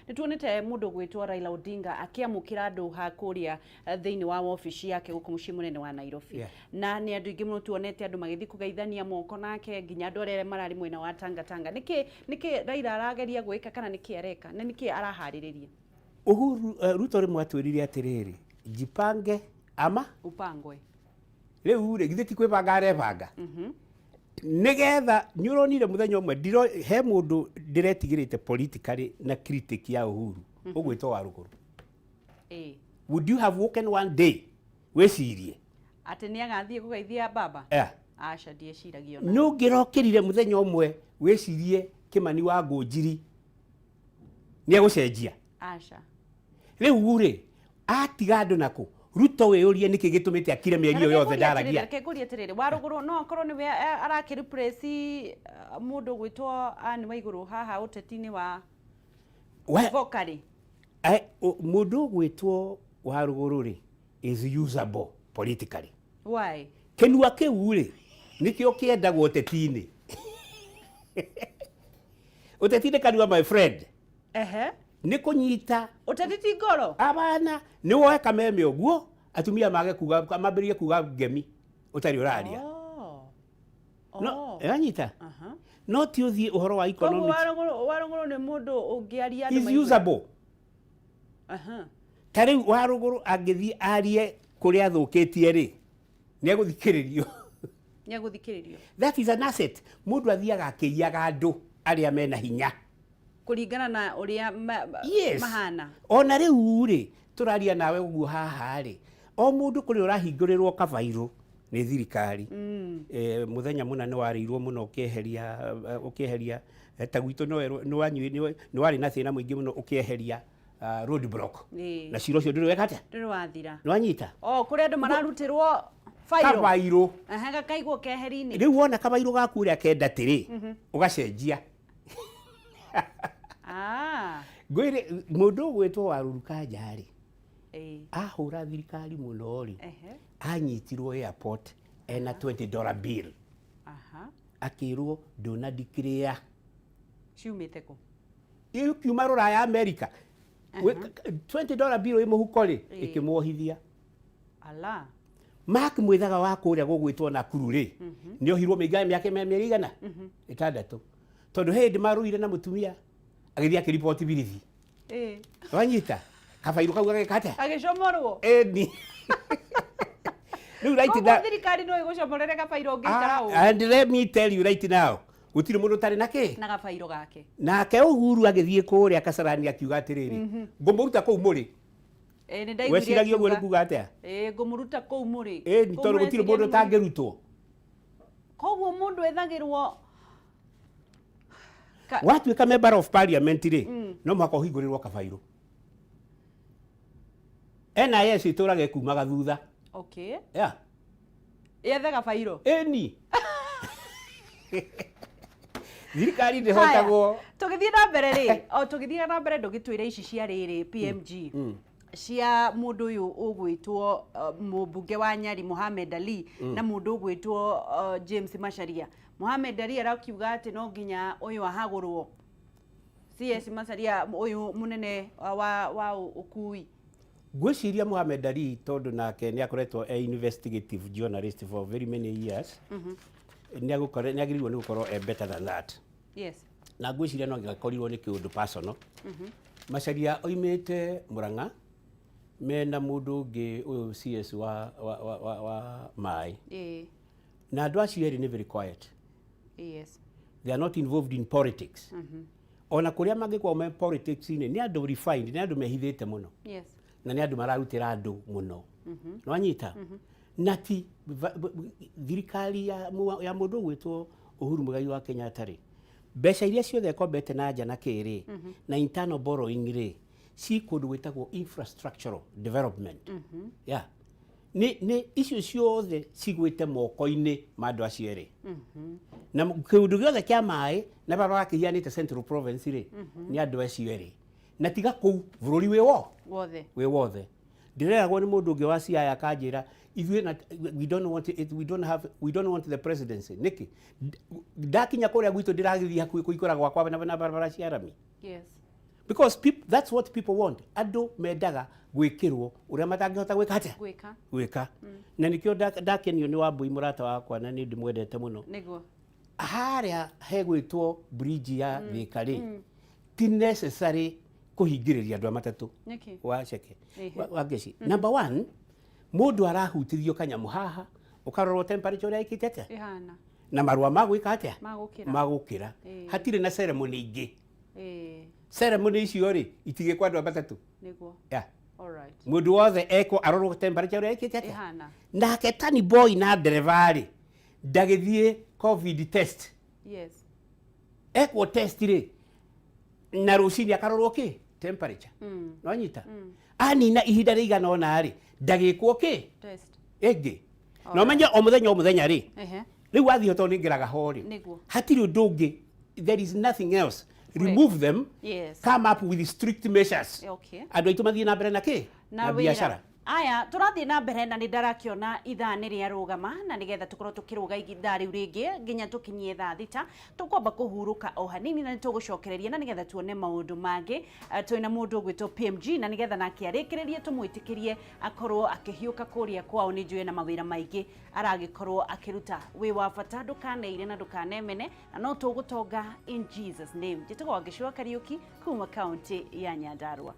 nĩ tuonete mũndũ ũgwĩtwo Raila Odinga akĩamũkĩra andũ ha kũrĩa thĩinĩ wa wabici yake gũkũ mũciĩ mũnene wa Nairobi. Na nĩ andũ aingĩ mũno tuonete andũ magĩthiĩ kũgeithania moko nake, nginya andũ arĩa mararĩ mwena wa Tanga Tanga. Nĩkĩ Raila arageria gwĩka, kana nĩkĩ areka, na nĩkĩ araharĩrĩria? Uhuru, Ruto rĩmwe atwĩrire atĩrĩrĩ, jipange ama upangwe. Rĩu rĩ, githĩ ti kwĩbanga arebanga nĩgetha nĩ ũronire mũthenya ũmwe ndiro he mũndũ ndĩretigĩrĩte politically na critic ya Uhuru ũgwĩtwo Warũgũrũ. Would you have woken one day wĩcirie Atĩ nĩ agathiĩ kũgeithia baba? Yeah. Aca, ndieciragia ona. Nĩ ũngĩrokĩrire mũthenya ũmwe wĩcirie Kĩmani wa Ngũnjiri nĩ egũcenjia? Aca. Rĩu rĩ, atiga andũ nakũ? Ruto wĩyũrie nĩkĩ gĩtũmĩte akire mĩario ĩyo yothe ndaragia. Reke ngũrie atĩrĩrĩ, Warũgũrũ no akorwo nĩwe arakĩ replace mũndũ ũgwĩtwo Anne Waigũrũ haha ũteti-inĩ wa vocally? Mũndũ ũgwĩtwo Warũgũrũ rĩ, is usable politically. Why? Kĩnua kĩu rĩ, nĩkĩo kĩendagwo ũteti-inĩ. Ũteti-inĩ kanua, my friend. Nĩ kũnyita. Ũteti ti ngoro? Abana, nĩ woe kameme ũguo, atumia mage kuga, mambĩrĩrie kuga ngemi ũtarĩ ũraria. No, ĩranyita? No ti ũthiĩ ũhoro wa Koguo economics. Warũgũrũ nĩ mũndũ ũngĩaria andũ Is maigue. usable. Ta rĩu Warũgũrũ angĩthiĩ arie kũrĩa athũkĩtie rĩ, nĩ egũthikĩrĩrio. Nĩ egũthikĩrĩrio. That is an asset. Mũndũ athiaga akĩiyaga andũ arĩa mena hinya. Kũringana na ũrĩa Yes. mahana. Ona rĩu rĩ, tũraria nawe ũguo haha rĩ, o mũndũ kũrĩ ũrahingũrĩrwo kabairũ nĩ thirikari. Mũthenya mũna nĩ warĩirwo mũno ũkĩeheria, ta gwitũ nĩ warĩ na thĩna mũingĩ mũno ũkĩeheria road block. Na cira ũcio ndũrĩ weka atĩa? Ndũrĩ wathira. Nĩ wanyita? O, kũrĩa andũ mararutĩrwo bairũ. Kabairũ. Ehe, gakaigwo keheri-inĩ. Rĩu wona kabairũ gaku ũrĩa kenda atĩrĩ, ũgacenjia. Ngwĩre, mũndũ ũgwĩtwo Warũru Kanja rĩ, ahũra thirikari mũno rĩ, anyitirwo airport ena $20 bill. Akĩrwo ndũna declare. Ciumĩte kũ? Ĩkiuma rũraya America. $20 bill ĩ mũhuko rĩ, ĩkĩmuohithia. Ala. Mark Mwithaga wa kũrĩa gũgwĩtwo Nakuru rĩ, nĩ ohirwo mĩaka mĩeri igana 6, tondũ he hĩndĩ marũire na mũtumia agĩthiĩ akĩriboti birithi. Wanyita kabairũ kau gagĩka atĩa? Agĩcomorwo. Ĩni. Rĩu right Koguo now thirikari no ĩgũcomorere kabairũ ũngĩikara ũũ. And let me tell you right now, gũtirĩ mũndũ ũtarĩ na kĩ? Na gabairũ gake. Nake Uhuru agĩthiĩ kũrĩa Kasarani akiuga atĩrĩrĩ, ngũmũruta kũu mũrĩ. Nĩ ndaiguire Weciragia ũguo nĩ akiuga. kuga atĩa? Ngũmũruta kũu mũrĩ. Ĩni, Kũu tondũ gũtirĩ mũreciria mũndũ nĩ mũrĩ. ũtangĩrutwo. Koguo mũndũ ethagĩrwo Watuĩka member of parliament rĩ, no mũhaka ũhingũrĩrwo kabairũ. NIS ĩtũraga ĩkumaga thutha. Okay. Yethe gabairũ. Ĩni. Thirikari ndĩhotagwo. Tũgĩthiĩ na mbere rĩ, o tũgĩthiĩ na mbere ndũgĩtwĩre ici cia rĩrĩ PMG. Cia mũndũ ũyũ ũgwĩtwo mũmbunge wa Nyari Mohamed Ali na mũndũ ũgwĩtwo James Macharia. Mohamed Ali arakiuga atĩ no nginya ũyũ ahagũrwo. CS Macharia ũyũ mũnene wa ũkui. Ngwĩciria Mohamed Ali tondũ nake nĩ akoretwo e investigative journalist for very many years. Nĩ agĩrĩirwo nĩ gũkorwo e better than that. Na ngwĩciria no nginya akorirwo nĩ kĩũndũ personal. Macharia oimĩte Murang'a mena mũndũ ũngĩ ũyũ CS wa maĩ. Na andũ acio erĩ nĩ very quiet. They are not involved in politics. Ona kũrĩa mangĩkorwo me politics-inĩ nĩ andũ refined, nĩ andũ mehithĩte mũno. Na nĩ andũ mararutĩra andũ mũno. Nĩwanyita? Na ti thirikari ya mũndũ ũgwĩtwo Uhuru Muigai wa Kenyatta rĩ, mbeca iria ciothe ĩkombete na nja na kĩ rĩ, na internal borrowing rĩ, ci kũndũ gwĩtagwo infrastructural development. Yeah. Nĩ icio ciothe cigwĩte moko-inĩ ma andũ acio erĩ. Na kĩũndũ gĩothe kĩa maĩ na barabara kĩhianĩte Central Province rĩ, nĩ andũ acio erĩ. Na tiga kũu bũrũri wĩ wo? Wothe. Wĩ wothe. Ndĩreragwo nĩ mũndũ ũngĩ wa Siaya akanjĩra, ithuĩ na, we don't want it, we don't have, we don't want the presidency. Nĩkĩ? Ndakinya kũrĩa gwitũ ndĩragĩthiĩ hakuhĩ kũingũra gwakwa na barabara cia rami. Because that's what people want. Andũ mendaga gwĩkĩrwo ũrĩa matangĩhota gwĩka atĩa? Gwĩka. Gwĩka. Na nĩkĩo ndakenio nĩ Wambui mũrata wakwa na nĩ ndĩmwendete mũno. Nĩguo. Harĩa hegwĩtwo bridge ya Thika rĩ, ti necessary kũhingĩrĩria andũ a matatũ. Nĩkĩ? Wa ceke. Wa ngeci. Number one, mũndũ arahutithio kanyamũ haha, Ũkarorwo temperature ũrĩa ĩkĩte atĩa. Ĩhana. Na marũa ma gwĩka atĩa? Magũkĩra. Magũkĩra. Hatirĩ na ceremony ingĩ. Ceremony icio rĩ, itigĩkwo andũ a matatũ. Nĩguo. Yeah. Alright. Mũndũ wothe ekwo arorwo temperature ũrĩa ĩkĩte atĩa. Ĩhana. Nake tani boy na ndereba rĩ, ndagĩthiĩ COVID test. Yes. Ekwo test rĩ, na rũcinĩ akarorwo kĩ? Temperature. Nonyita? Anina ihinda rĩigana ũna rĩ, ndagĩkwo kĩ? Test. Ĩngĩ. Na ũmenye o mũthenya o mũthenya rĩ, Ehe. rĩu wathiĩ tondũ nĩngĩraga ho rĩ, Nĩguo. hatirĩ ũndũ ũngĩ, there is nothing else. Remove them. Yes. Come up with strict measures. Okay. Andũ aitũ mathiĩ na mbere na kĩ? Na biacara. Aya, tũrathiĩ na mbere na nĩ ndarakiona ithaa nĩ rĩarũgama na nĩgetha tũkorwo tũkĩrũga ithaa rĩu rĩngĩ nginya tũkinyie thaa 6 tũkwamba kũhurũka o hanini na nĩ tũgũcokereria na nĩgetha tuone maũndũ mangĩ. Twĩna mũndũ ũgwĩtwo PMG na nĩgetha nake arĩkĩrĩrie tũmwĩtĩkĩrie akorwo akĩhiũka kũrĩa kwao, nĩ njũĩ na mawĩra maingĩ aragĩkorwo akĩruta. Wĩ wa bata, ndũkaneire na ndũkanemene na no tũgũtonga in Jesus name. Njĩtagwo Wangeci Kariũki kuma kaunti ya Nyandarua.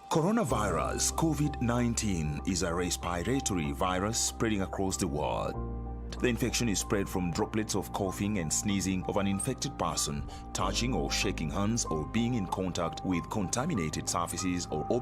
Coronavirus COVID-19 is a respiratory virus spreading across the world. The infection is spread from droplets of coughing and sneezing of an infected person, touching or shaking hands, or being in contact with contaminated surfaces or objects.